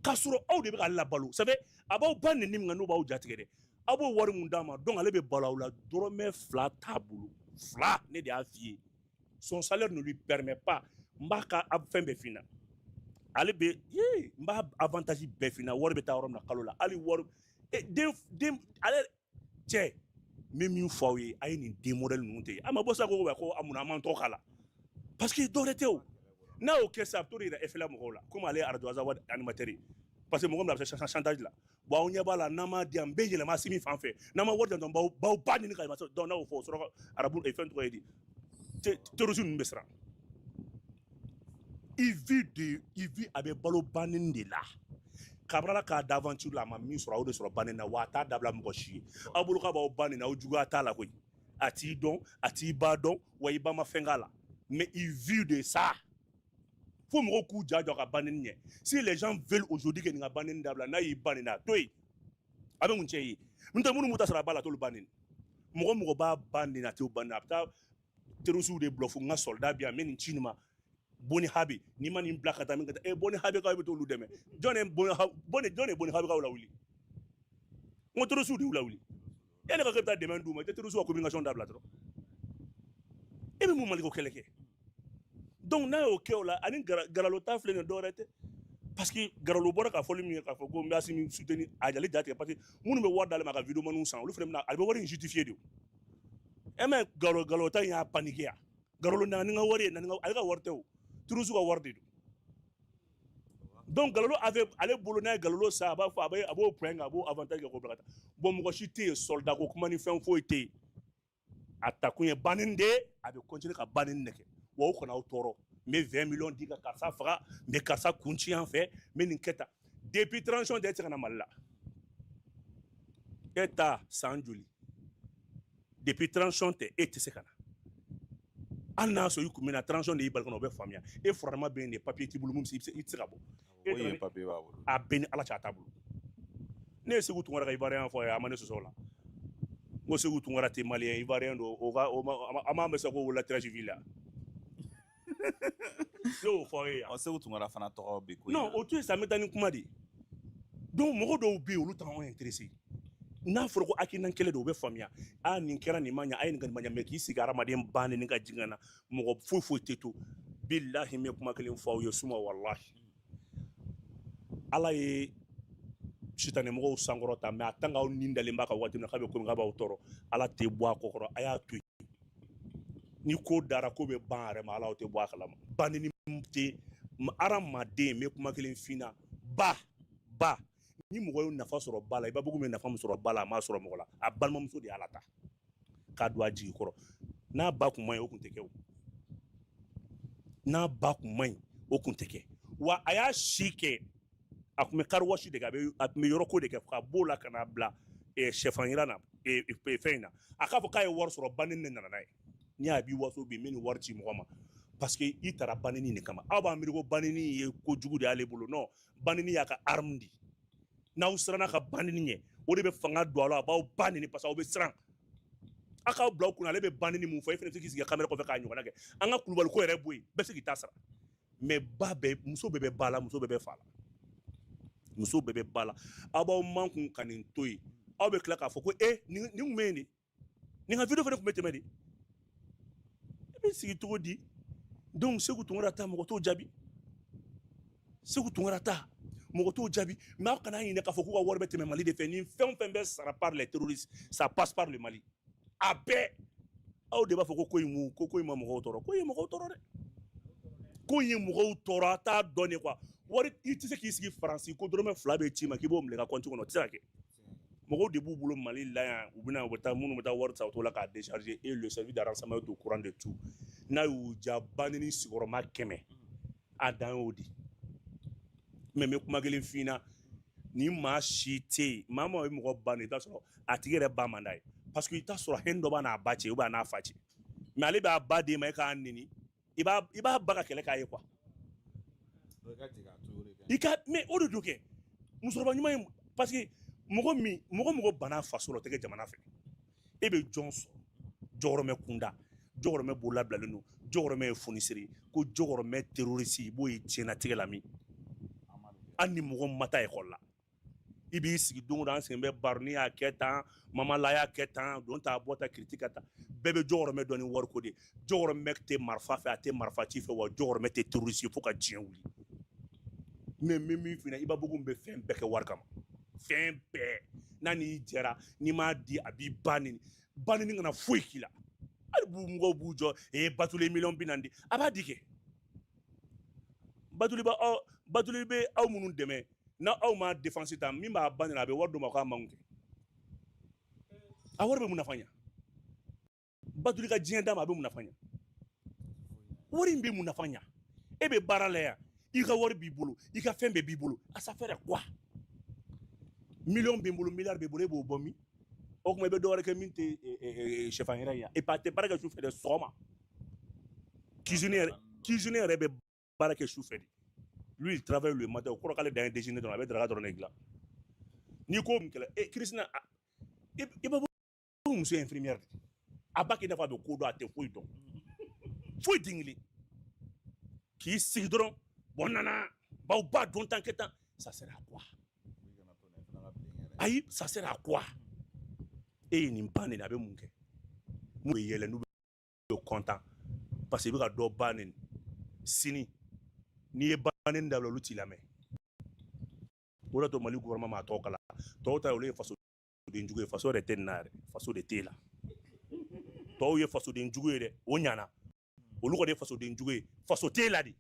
k'a sɔrɔ aw de bɛ k'ale labalo. Ça fait a b'aw ba neni min kan, n'o b'aw jatigɛ dɛ, aw b'o wari mun d'a ma. Donc ale bɛ balo aw la, dɔrɔmɛ 2 t'a bolo, 2. Ne de y'a f'i ye, son salaire ne lui permet pas. N b'a ka fɛn bɛɛ f'i ɲɛna, ale bɛ ye, n b'a avantage bɛɛ f'i ɲɛna. Wari bɛ taa yɔrɔ min na kalo la, hali wari den den ale cɛ, n bɛ min fɔ aw ye, a ye nin den modèle ninnu tɛ yen. A ma bɔ sa ko ko a munna an m'an tɔgɔ k'a la? Parce que dɔwɛrɛ tɛ o. N'a y'o kɛ sisan, a bɛ t'o de yira FLA mɔgɔw la, komi ale ye arajo Azawad animateur ye. Parce que mɔgɔ min bɛ se chantage la, bon, aw ɲɛ b'a la, n'an m'a di yan, n bɛ yɛlɛma Asimi fan fɛ, n'an ma wari di yan, baw ba ɲini ka yɛlɛma. Donc n'a y'o fɔ, o sɔrɔ arabu fɛn tɔgɔ ye di, terroriste ninnu bɛ siran. Il vit de, il vit, a bɛ balo banni de la. Kabila k'a da aventure la, a ma min sɔrɔ, a y'o de sɔrɔ banni na. Wa a t'a dabila mɔgɔ si ye. Aw bolo k'a b'aw ba nin na, aw juguya t'a la koyi. A t'i dɔn, a t'i ba dɔn, wa i ba ma fɛn k'a la. Mais il vit de ça. Fo mɔgɔw k'u ja jɔ ka banni ɲɛ. Si les gens veulent aujourd'hui que nin ka banni dabila, n'a y'i ba nin na, a to yen, a bɛ mun cɛ ye? N'o tɛ, minnu m'u ta sɔrɔ a ba la, a t'olu ba nin. Mɔgɔ mɔgɔ b'a ba nin, a t'o ba nin. A bɛ taa terroriste de bluff: n ka soldat bi yan, n bɛ nin ci nin ma, Boni Habi, n'i ma nin bila ka taa min ka taa, Boni Habi kaw bɛ t'olu dɛmɛ. Jɔn ye Boni Boni, jɔn ye Boni Habi kaw lawuli? N ko terroriste de y'u lawuli. E ne ka k'e bɛ taa dɛmɛ d'u ma, i tɛ terroriste ka communication dabila dɔrɔn, e bɛ mun Maliko kɛlɛ kɛ? Donc n'a y'o kɛ o la, ani Garalo ta filɛ nin ye, dɔwɛrɛ tɛ. Parce que Garalo bɔra ka fɔli min kɛ, k'a fɔ ko n bɛ Asimi soutenir, a jali ja tigɛ. Parce que minnu bɛ wari d'ale ma ka vidéoman san, olu fana bɛna, ale bɛ wari in justifier de o. E mɛ Garalo, Garalo ta in y'a paniquer yan. Garalo nana ni n ka wari ye, nana ni ka, ale ka wari tɛ o, terroriste ka wari de don. Donc Galolo avait ale bolo, n'a ye Galolo san, a b'a fɔ a b'o point kan, a b'o avantage kɛ k'o bila ka taa. Bon, mɔgɔ si tɛ yen, soldat ko kuma ni fɛn foyi tɛ yen. A takun ye banni de ye, a bɛ continuer ka banni de kɛ. Wa o kana aw tɔɔrɔ, n bɛ 20 millions di ka karisa faga, n bɛ karisa kun ci yan fɛ, n bɛ nin kɛ tan. Depuis transition tɛ, e tɛ se ka na Mali la. E ta san joli? Depuis transition tɛ, e tɛ se ka na. Hali n'a sɔrɔ i kun bɛ na, transition de y'i bali ka na, o bɛ faamuya. E furadama bɛ yen de, papier t'i bolo mun bɛ se, i tɛ se ka bɔ. O ye papier b'a bolo. A bɛɛ ni Ala cɛ, a t'a bolo. Ne ye Segu Tunkara ka Ivoirien fɔ a ye, a ma ne sɔsɔ o la. N ko Segu Tunkara tɛ Malien, Ivoirien don. O ka o ma, an b'an bɛ se ko wolola Treichville la. Ne y'o fɔ aw ye yan. Ɔ, Segu Tunkara fana tɔgɔ bɛ ko in Non, na. o to yen sa, an bɛ taa ni kuma de ye. Donc mɔgɔ dɔw bɛ yen, olu t'anw intéressé. N'a fɔra ko hakilina kɛlɛ don, o bɛ faamuya. A nin kɛra, nin ma ɲɛ, a ye nin kɛ, nin ma ɲɛ. Mais k'i sigi hadamaden ba neni ka jigin ka na, mɔgɔ foyi foyi tɛ to. Bilahi, n bɛ kuma kelen fɔ aw ye suma, walahi, Ala ye sitanɛmɔgɔw sankɔrɔta. Mais a tant k'aw ni dalen b'a kan waati min na k'a bɛ komi k'a b'aw tɔɔrɔ, Ala tɛ bɔ a kɔ kɔrɔ. A y'a to yen. Ni ko dara, ko bɛ ban a yɛrɛ ma, Ala tɛ bɔ a kalama. Banni tɛ hadamaden. N bɛ kuma kelen f'i ɲɛna, ba ba, ni mɔgɔ ye nafa sɔrɔ ba la, i b'a fɔ ko bɛ nafa min sɔrɔ ba la, a m'a sɔrɔ mɔgɔ la. A balimamuso de y'a la ta k'a don a jigi kɔrɔ. N'a ba kun man ɲi, o kun tɛ kɛ o. N'a ba kun man ɲi, o kun tɛ kɛ. Wa a y'a si kɛ, a kun bɛ car wash de kɛ, a tun bɛ yɔrɔ ko de kɛ, ka b'o la ka na bila sɛfan yiran na, fɛn in na. A k'a fɔ k'a ye wari sɔrɔ, banni de nana n'a ye. N'i y'a b'i waso bi, n bɛ nin wari ci mɔgɔ ma, parce que i taara banni de kama. Aw b'a miiri ko banni ye kojugu de y'ale bolo. Non, banni y'a ka arme de. N'aw siranna ka ba neni ɲɛ, o de bɛ fanga don aw la, a b'aw ba neni parce que aw bɛ siran. A k'aw bila aw kunna, ale bɛ ba neni mun fɔ, e fana bɛ se k'i sigi caméra kɔfɛ k'a ɲɔgɔnna kɛ. An ka Kulubali ko yɛrɛ bɔ yen, bɛɛ bɛ se k'i ta sara. Mais ba bɛɛ, muso bɛɛ bɛ ba la, muso bɛɛ bɛ fa la, muso bɛɛ bɛ ba la. Aw b'aw mankun ka nin to yen, aw bɛ tila k'a fɔ ko e nin kun bɛ yen de, nin ka vidéo fana tun bɛ tɛmɛ de. E bɛ sigi cogo di? Donc Seku Tunkara ta, mɔgɔ t'o jaabi. Seku Tunkara ta, mɔgɔ t'o jaabi. Mais aw kana ɲinɛ k'a fɔ k'u ka wari bɛ tɛmɛ Mali de fɛ. Ni fɛn o fɛn bɛ sara par les terroristes, ça passe par le Mali. A bɛɛ, aw de b'a fɔ ko ko in mu ko ko in ma mɔgɔw tɔɔrɔ. Ko in ye mɔgɔw tɔɔrɔ dɛ, ko in ye mɔgɔw tɔɔrɔ. A t'a dɔn de quoi. Wari, i tɛ se k'i sigi Faransi ko dɔrɔmɛ 2 bɛ ci ma k'i b'o minɛ i ka compte kɔnɔ, o tɛ se ka kɛ. Mɔgɔw de b'u bolo Mali la yan, u bɛna, u bɛ taa, minnu bɛ taa wari ta u t'o la k'a décharger, et le service de renseignement est au courant de tout. N'a y'u ja banni sigiyɔrɔma 100, a dan y'o de. Mais n bɛ kuma kelen f'i ɲɛna, ni maa si tɛ yen, maa maa ye mɔgɔ ba nin, i bɛ t'a sɔrɔ a tigi yɛrɛ ba man d'a ye, parce que i bɛ t'a sɔrɔ hɛn dɔ b'a n'a ba cɛ ou bien a n'a fa cɛ. Mais ale b'a ba d'e ma, e k'a neni, i b'a ba ka kɛlɛ k'a ye quoi. I ka, mais o de don kɛ musokɔrɔba ɲuman ye, parce que mɔgɔ min, mɔgɔ banna faso la, o tɛ kɛ jamana fɛ. E bɛ jɔn sɔrɔ jɔyɔrɔmɛ kunda, jɔyɔrɔmɛ bololabilalen don, jɔyɔrɔmɛ ye fonisere ko jɔyɔrɔmɛ terroriste, i b'o ye diɲɛlatigɛ la min. Hali ni mɔgɔ ma taa ekɔli la, i b'i sigi don o don, an sen bɛ baro, ni y'a kɛ tan, mama la y'a kɛ tan, don t'a bɔ ta kiriti ka ta, bɛɛ bɛ jɔyɔrɔmɛ dɔn ni wariko de. Jɔyɔrɔmɛ tɛ marifa fɛ, a tɛ marifa ci fɛ, wa jɔyɔrɔmɛ tɛ terroriste fo ka diɲɛ wuli. Mais n bɛ min f'i ɲɛna, Iba Bokoum bɛ fɛn bɛɛ kɛ wari kama, fɛn bɛɛ. N'a n'i jɛra, n'i m'a di, a b'i ba neni, ba neni kana foyi k'i la. Hali b'u mɔgɔw b'u jɔ, ee Batuli miliyɔn 40 di, a b'a di kɛ. Batuli b'a aw, Batuli bɛ aw minnu dɛmɛ, n'a aw ma défense ta, min b'a ba neni, a bɛ wari d'u ma k'a manku kɛ. A wari bɛ mun nafa ɲa? Batuli ka diɲɛ d'a ma, a bɛ mun nafa ɲa? Wari in bɛ mun nafa ɲa? E bɛ baara la yan, i ka wari b'i bolo, i ka fɛn bɛɛ b'i bolo, a ça fait quoi? Miliyɔn b'i bolo, miliyari b'i bolo, e b'o bɔ min? O tuma i bɛ dɔ wɛrɛ kɛ min tɛ sɛfan yɛrɛ ye. Et puis a tɛ baara kɛ su fɛ dɛ, sɔgɔma. Cuisinier yɛrɛ, cuisinier yɛrɛ bɛ baara kɛ su fɛ de. Lui, il travaille le matin. O kɔrɔ k'ale dan ye déjeuner dɔrɔn, a bɛ daraka dɔrɔn de dilan. N'i ko min kɛlɛ e Christina, i b'a fɔ muso ye infirmière de, a b'a kɛ i n'a fɔ a bɛ ko dɔn, a tɛ foyi dɔn, foyi den kelen k'i sigi dɔrɔn. Bon, nana baw ba dɔn tan kɛ tan, ça sert à quoi? Ayi, ça sert à quoi? E ye nin ba nin, a bɛ mun kɛ? Mun bɛ yɛlɛ n'u bɛ content parce que i bɛ ka dɔ ba nin. Sini n'i ye ba nin dabila, olu t'i lamɛn. O de y'a to Mali gouvernement m'a tɔgɔ kala. Tɔw ta ye, olu ye fasoden jugu ye. Faso yɛrɛ tɛ nin na yɛrɛ, faso de t'e la. Tɔw ye fasoden jugu ye dɛ, o ɲana, olu kɔni ye fasoden jugu ye, faso t'e la de.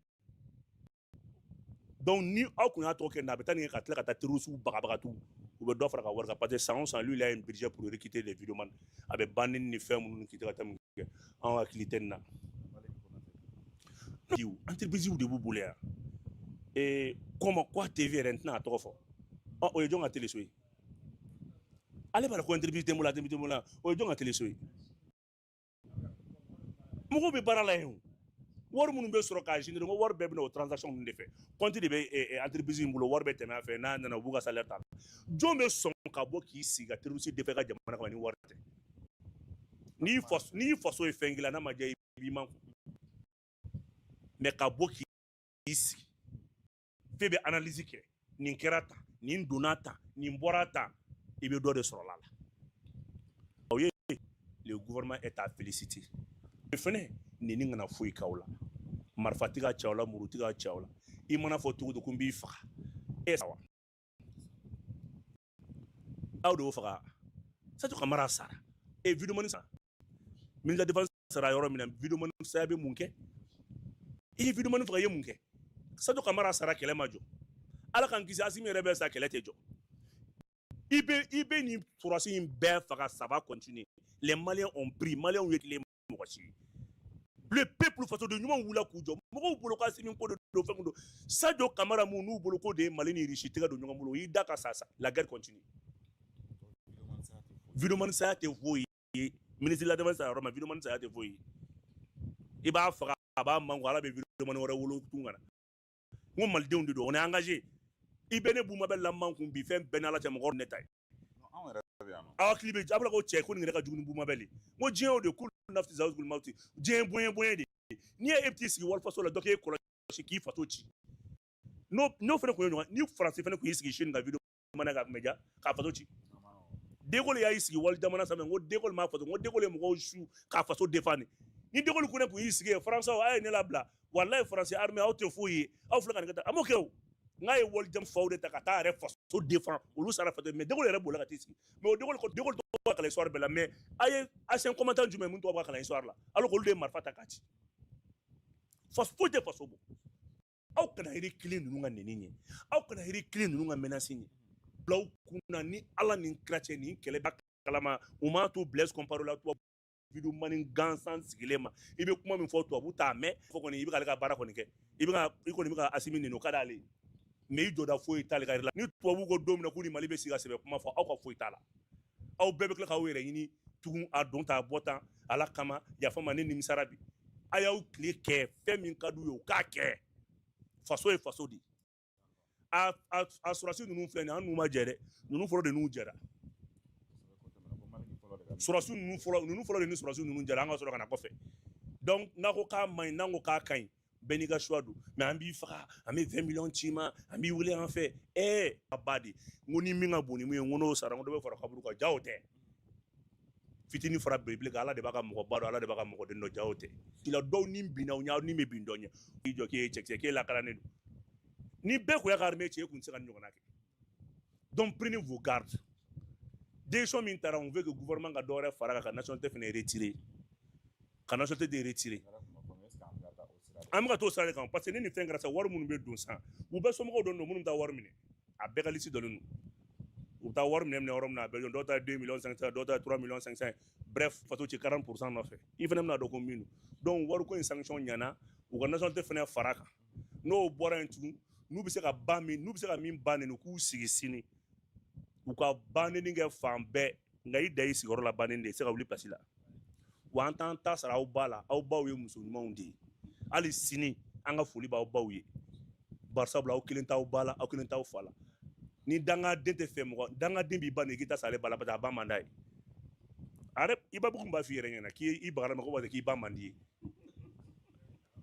Donc ni aw kun y'a tɔgɔ kɛ nin na, a bɛ taa nin kɛ ka tila ka taa terroriste bagabaga tugun, u bɛ dɔ fara ka wari kan, parce que san o san, lui, il a un budget pour recruter des vidéomans. A bɛ banni ni fɛn minnu k'i ka taa mun kɛ, anw hakili tɛ nin na. Entreprise de b'u bolo yan. Ee, comment quoi, TV yɛrɛ, n tɛna a tɔgɔ fɔ. Ɔ, o ye jɔn ka téléso ye? Ale b'a la ko entreprise tɛ n bolo, entreprise tɛ n bolo. O ye jɔn ka téléso ye? Mɔgɔw bɛ baara la yen. O wari minnu bɛ sɔrɔ k'a générer, n ko wari bɛɛ bɛ na o transaction ninnu de fɛ. Compte de bɛ entreprise in bolo, wari bɛ tɛmɛ a fɛ, n'a nana, u b'u ka salaire ta. Jɔn bɛ sɔn ka bɔ k'i sigi ka terroriste défend ka jamana kama ni wari tɛ? N'i faso ye fɛn k'i la, n'a ma diya, i b'i makun. Mais ka bɔ k'i sigi f'e bɛ analyse kɛ, nin kɛra tan, nin donna tan, nin bɔra tan, i bɛ dɔ de sɔrɔ a la. O ye, le gouvernement est à féliciter. Fɛnɛ neni kana foyi k'aw la, marifa tɛ ka ci aw la, muru tɛ ka ci aw la. I mana fɔ cogo o cogo ko n b'i faga, e sa wa? Aw de y'o faga. Sadio Kamara sara e vidéoman sara, ministre de la défense sara yɔrɔ min na, vidéoman saya bɛ mun kɛ? I ye vidéoman faga, i ye mun kɛ? Sadio Kamara sara, kɛlɛ ma jɔ. Ala k'an kisi, Asimi yɛrɛ bɛ sa, kɛlɛ tɛ jɔ. I bɛ nin sɔrɔsi in bɛɛ faga, ça va continuer. Les Maliens ont pris, Maliens ye tile mɔgɔ si ye. Le peuple, fasoden ɲumanw wulila k'u jɔ. Mɔgɔw bolo k'Asimi ko de don, fɛn don. Sadio Kamara mun n'u bolo ko de ye Mali ni Russie tɛgɛ don ɲɔgɔn bolo, o y'i da ka sa sa, la guerre continue. Vidéoman saya tɛ foyi ye. Ministre de la défense sara yɔrɔ min, vidéoman saya tɛ foyi ye. I b'a faga, a b'a mango, Ala bɛ vidéoman wɛrɛ wolo tun ka na. N ko malidenw de don, on est engagé. I bɛ ne Bumabel lamɛn kun bi, fɛn bɛɛ n'Ala cɛ, mɔgɔ ne ta ye. Aw hakili bɛ a bɔra ko cɛ ko nin yɛrɛ ka jugu ni Bumabel ye. N ko diɲɛ o de kulu nafsi zawul mawti, diɲɛ bonya bonya de. N'i ye e bɛ t'i sigi walifaso la, dɔ k'e kɔlɔsi k'i faso ci. N'o fana kun ye ɲɔgɔn ni Faransi fana kun y'i sigi Chine ka vidéo mana ka kun bɛ ja k'a faso ci. De Gaulle y'a sigi wali jamana sanfɛ, n ko De Gaulle m'a faso, n ko De Gaulle ye mɔgɔw su k'a faso défendre. Ni De Gaulle ko ne kun y'i sigi yen, Faransaw a ye ne labila, walayi Faransi armée aw tɛ foyi ye, aw filɛ ka nin kɛ tan, a m'o kɛ o. N'a ye walijam faw de ta ka taa yɛrɛ faso défend, olu sara faso. Mais De Gaulle yɛrɛ bolila ka t'i sigi. Mais o De Gaulle ko De Gaulle tɔgɔ ka kalan histoire bɛɛ la, mais a ye ancien combattant jumɛn mun tɔgɔ b'a kalan histoire la, alors que olu de ye marifa ta k'a ci? Faso foyi tɛ faso bɔ. Aw kana reculer ninnu ka nɛni ɲɛ, aw kana reculer ninnu ka menace ɲɛ. Bila aw kunna ni Ala ni kira cɛ, nin kɛlɛ b'a kalama. U m'a to Blaise Compaoré la, tubabu vidéo mani gansan sigilen ma, i bɛ kuma min fɔ tubabu t'a mɛn. Fɔ kɔni i bɛ k'ale ka baara kɔni kɛ, i bɛ ka i kɔni bɛ ka Asimi nɛni, o ka d'ale ye, mais i jɔda foyi t'ale ka la. Ni tubabu ko don min na k'u ni Mali bɛ sigi ka sɛbɛ kuma fɔ, aw ka foyi t'a la. Aw bɛɛ bɛ tila k'aw yɛrɛ ɲini tugun, a don ta a bɔ tan, Ala kama yafa ma, ne nimisara bi. A y'aw tile kɛ fɛn min ka d'u ye, u k'a kɛ. Faso ye faso de ye. A sɔrɔsi ninnu filɛ nin ye, an n'u ma jɛ dɛ, ninnu fɔlɔ de n'u jɛra. Sɔrɔsi ninnu fɔlɔ, ninnu fɔlɔ de ni sɔrɔsi ninnu jɛra, an ka sɔrɔ ka na kɔfɛ. Donc n'a ko k'a man ɲi, n'an ko k'a ka ɲi, bɛɛ n'i ka choix don. Mais an b'i faga, an bɛ 20 millions ci ma, an b'i wele an fɛ. Ɛɛ, a ba de, n ko ni min ka bon ni mun ye, n ko n'o sara, n ko dɔ bɛ fara kaburu kan. Ja o tɛ fitinin fara belebele kan. Ala de b'a ka mɔgɔba dɔn, Ala de b'a ka mɔgɔ den dɔn. Ja o tɛ kila dɔw ni binna aw ɲɛ, aw ni bɛ bin dɔ ɲɛ. I jɔ k'e ye cɛkisɛ, k'e lakananen don, ni bɛɛ kun y'a ka armée ci, e kun tɛ se ka nin ɲɔgɔnna kɛ. Donc prenez vos gardes. Décision min taara, on veut que gouvernement ka dɔ wɛrɛ fara kan, ka nationalité fana retirer, ka nationalité de retirer. An bɛ ka t'o sira de kan, parce que ni nin fɛn kɛra sisan, wari minnu bɛ don sisan, u bɛɛ somɔgɔw dɔn don minnu bɛ taa wari minɛ, a bɛɛ ka liste dɔnnen don. U bɛ taa wari minɛ yɔrɔ min na, a bɛɛ dɔn. Dɔw ta ye 2 millions 500, dɔw ta ye 3 millions 500. Bref, faso ci 40% nɔfɛ, i fana bɛna dɔn ko min don. Donc wariko in sanction ɲɛna, u ka nationalité fana fara kan. N'o bɔra yen tugun, n'u bɛ se ka ba min, n'u bɛ se ka min ba neni, u k'u sigi sini, u ka ba neni kɛ fan bɛɛ. Nka i da i sigiyɔrɔ la, bannen de i tɛ se ka wuli place la. Wa an t'an ta sara aw ba la, aw baw ye muso ɲumanw de ye. Hali sini an ka foli b'aw baw ye, barisabula aw kelen t'aw ba la, aw kelen t'aw fa la. Ni dangaden tɛ fɛ mɔgɔ, dangaden b'i ba neni, k'i ta sa ale ba la, parce que a ba man d'a ye. A yɛrɛ i ba kun b'a f'i yɛrɛ ɲɛna k'i i bagara ma ko parce que k'i ba man di ye.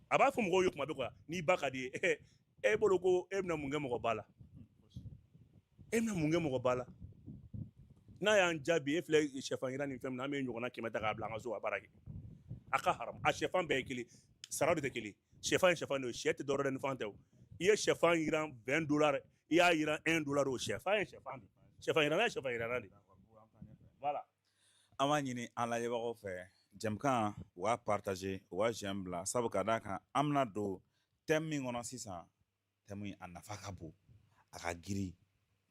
A b'a fɔ mɔgɔw ye kuma bɛɛ quoi, n'i ba ka di ye, e bolo ko e bɛna mun kɛ mɔgɔ ba la, e bɛna mun kɛ mɔgɔ ba la? N'a y'an jaabi, e filɛ sɛfan yiran ni fɛn min na, an bɛ ɲɔgɔnna 100 ta k'a bila an ka so ka baara kɛ. A ka haramu, a sɛfan bɛɛ ye kelen, sara de tɛ kelen. Sɛfan ye sɛfan de ye, sɛ tɛ dɔwɛrɛ ni fan tɛ. O i ye sɛfan yiran 20 dollars, i y'a yiran 1 dollar, o sɛfan ye sɛfan de, sɛfan yiranna ye sɛfan yiranna de. Voilà. An b'a ɲini an lajɛbagaw fɛ, jɛmukan u ka partager, u ka j'aime bila, sabu ka d'a kan an bɛna don thème min kɔnɔ sisan, thème in a nafa ka bon, a ka girin,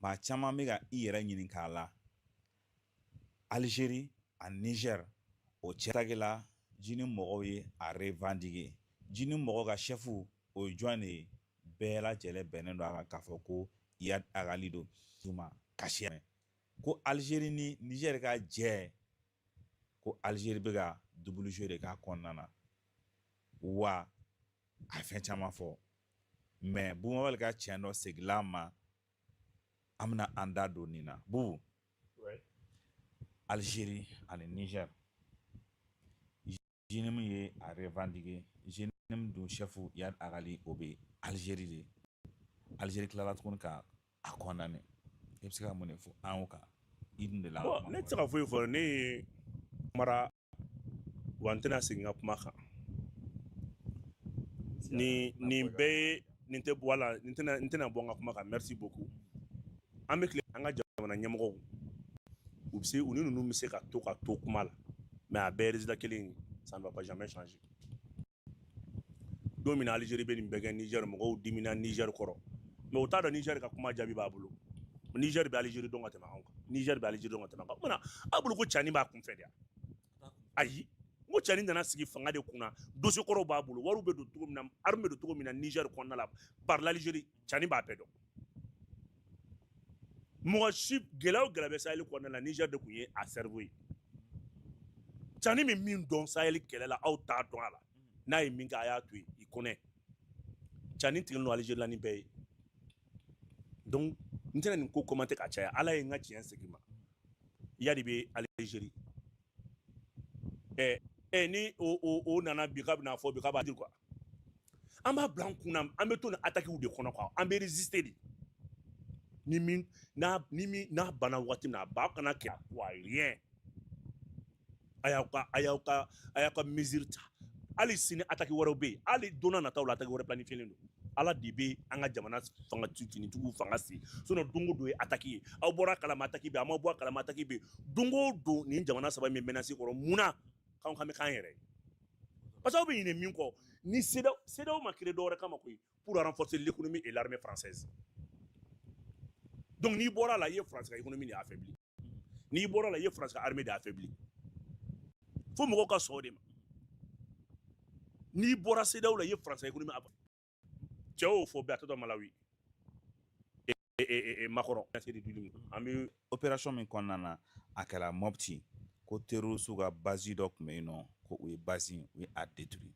maa caman bɛ ka i yɛrɛ ɲininka a la. Algérie ani Niger o cɛ la, JNIM mɔgɔw ye a revendiquer. JNIM mɔgɔw ka chef, o ye jɔn de ye? Bɛɛ lajɛlen bɛnnen don a kan k'a fɔ ko Iyad Ag Ghali don. Kasi ko Algérie ni Niger ka jɛ, ko Algérie bɛ ka double jeu de k'a kɔnɔna na wa, a ye fɛn caman fɔ. Mais Bumabel ka tiɲɛ dɔ seginna a ma, an bɛna an da don nin na. Bubu, Algérie ani Niger, JNIM ye a revendiquer. JNIM dun chef Iyad Ag Ghali, o bɛ Algérie de. Algérie tilala tuguni ka a condamner. E bɛ se ka mun de fɔ an o kan? I dun de la. Bon, ne tɛ se ka foyi fɔ. Ne ye mara wa, n tɛna segin n ka kuma kan. Ni nin bɛɛ ye, nin tɛ wala nin tɛna, n tɛna bɔ n ka kuma kan. Merci beaucoup. An bɛ tile, an ka jamana ɲɛmɔgɔw, u bɛ se, u ni ninnu bɛ se ka to ka to kuma la, mais a bɛɛ ye résultat kelen ye, ça ne va pas jamais changer. Don min na Algérie bɛ nin bɛɛ kɛ Niger, mɔgɔw dimina Niger kɔrɔ, mais u t'a dɔn Niger ka kuma jaabi b'a bolo. Niger bɛ Algérie dɔn ka tɛmɛ anw kan, Niger bɛ Algérie dɔn ka tɛmɛ an kan. O kumana aw bolo ko Tiani b'a kunfɛ de wa? Ayi, n ko Tiani nana sigi fanga de kunna, dossier kɔrɔw b'a bolo, wariw bɛ don cogo min na, arme bɛ don cogo min na Niger kɔnɔna la par l'Algérie, Tiani b'a bɛɛ dɔn. Mɔgɔ si, gɛlɛya o gɛlɛya bɛ Sahel kɔnɔna la, Niger de tun ye a cerveau ye. Tiani bɛ min dɔn Sahel kɛlɛ la, aw t'a dɔn a la. N'a ye min kɛ, a y'a to yen, i connaît. Tiani tigɛlen don Algérie la ni bɛɛ ye. Donc n tɛna nin ko commenter ka caya. Ala ye n ka tiɲɛ segin ma. Iyad bɛ Algérie. Ɛ ɛ, ni o nana bi k'a bɛna fɔ bi k'a b'a dire quoi, an b'a bila an kunna, an bɛ to nin attaque de kɔnɔ quoi, an bɛ résister de. Ni min n'a ni min n'a banna waati min na, a b'a kana kɛ quoi, rien. A y'aw ka mesure ta. Hali sini attaque wɛrɛw bɛ yen, hali don n'a nataw la attaque wɛrɛ planifié don. Ala de bɛ an ka jamana fanga finitigiw fanga si, sinon don o don ye attaque ye. Aw bɔra kalama attaque bɛ yen, aw ma bɔ a kalama attaque bɛ yen. Don o don nin jamana saba min bɛ menace kɔrɔ, mun na k'anw kan bɛ k'an yɛrɛ ye? Parce que aw bɛ ɲinɛ min kɔ, ni CEDEAO ma créé dɔwɛrɛ kama koyi, pour renforcer l'économie et l'armée française. Donc n'i bɔra la, i ye France ka économie de affaibli. N'i bɔra la, i ye France ka armée de affaibli. Fo mɔgɔw ka sɔn o de ma. N'i bɔra CEDEAO la, i ye France ka économie. Cɛ y'o fɔ bɛɛ, a tɔ Malawi Macron an bɛ Opération min kɔnɔna na, a kɛra Mopti, ko terroriste ka base dɔ tun bɛ yen nɔ, ko u ye base u ye a détruit.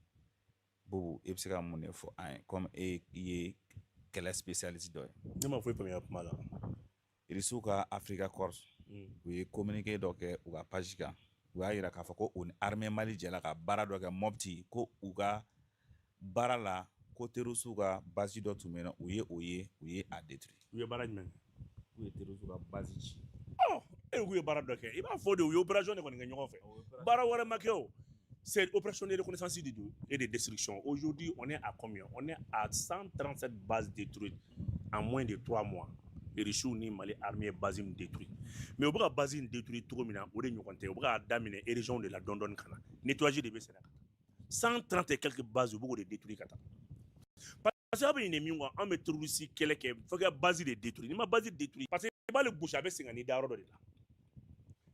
Boubou, e bɛ se ka mun de fɔ an ye, comme e ye kɛlɛ spécialiste dɔ ye? Ne ma foyi faamuya kuma la. Irisiw ka Africa Corps, u ye communiqué dɔ kɛ u ka page kan, u y'a yira k'a fɔ ko u ni armée Mali jɛla ka baara dɔ kɛ Mopti, ko u ka baara la, ko terroriste ka base dɔ tun bɛ yen nɔ, u ye o ye, u ye a détruit. U ye baara jumɛn kɛ? U ye terroriste ka base ci. Ɔ, e k'u ye baara dɔ kɛ, i b'a fɔ de u ye opération de kɔni kɛ ɲɔgɔn fɛ, baara wɛrɛ ma kɛ o. C'est opération de reconnaissance et de destruction. Aujourd'hui, on est à combien? On est à 137 bases détruites en moins de 3 mois. Irisiw ni Mali armée ye base min détruit. Mais u bɛ ka base in détruit cogo min na, o de ɲɔgɔn tɛ. U bɛ k'a daminɛ région de la dɔɔni dɔɔni ka na. Nettoyage de bɛ senna ka taa. 130 et quelques bases, u bɛ k'o de détruire ka taa. Parce que aw bɛ ɲinɛ min kɔ, an bɛ terroriste kɛlɛ kɛ, fo ka base de détruire. N'i ma base détruire, parce que i b'ale gosi, a bɛ segin ka n'i da yɔrɔ dɔ de la.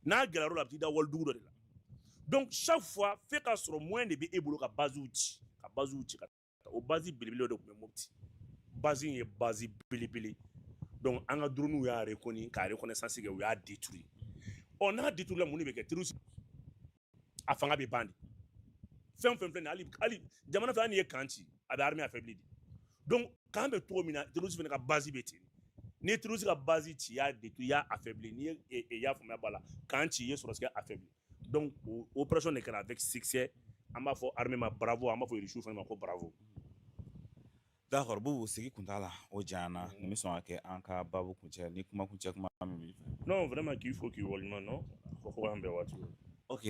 N'a gɛlɛyara, a bɛ t'i da walidugu dɔ de la. Donc chaque fois, f'e ka sɔrɔ moyen de bɛ e bolo ka base ci, ka base ci ka taa. O base belebele dɔ de tun bɛ Mopti. Base in ye base belebele. Donc an ka drone y'a reconnu, k'a reconnaissance kɛ, u y'a détruit. Ɔ, n'a détruit la, mun de bɛ kɛ? Terroriste a fanga bɛ ban de. Fɛn fɛn filɛ nin ye, hali jamana fɛ, hali n'i ye camp ci, a bɛ armée affaibli de. Donc camp bɛ cogo min na, terroriste fana ka base bɛ ten. N'i ye terroriste ka base ci, i y'a détruit, i y'a affaibli. N'i ye i y'a faamuya b'a la, camp ci, i ye sɔrɔsi affaibli. Donc o opération de kɛra avec succès. An b'a fɔ armée ma bravo, an b'a fɔ Irisiw fana ma ko bravo. D'accord, Boubou, sigi kun t'a la, o janyana. Nin bɛ sɔn ka kɛ an ka baabu kuncɛ ni kuma kuncɛ kuma min b'i fɛ. Non, vraiment, qu'il faut qu'il waleɲuman non ko an bɛn waati. Ok.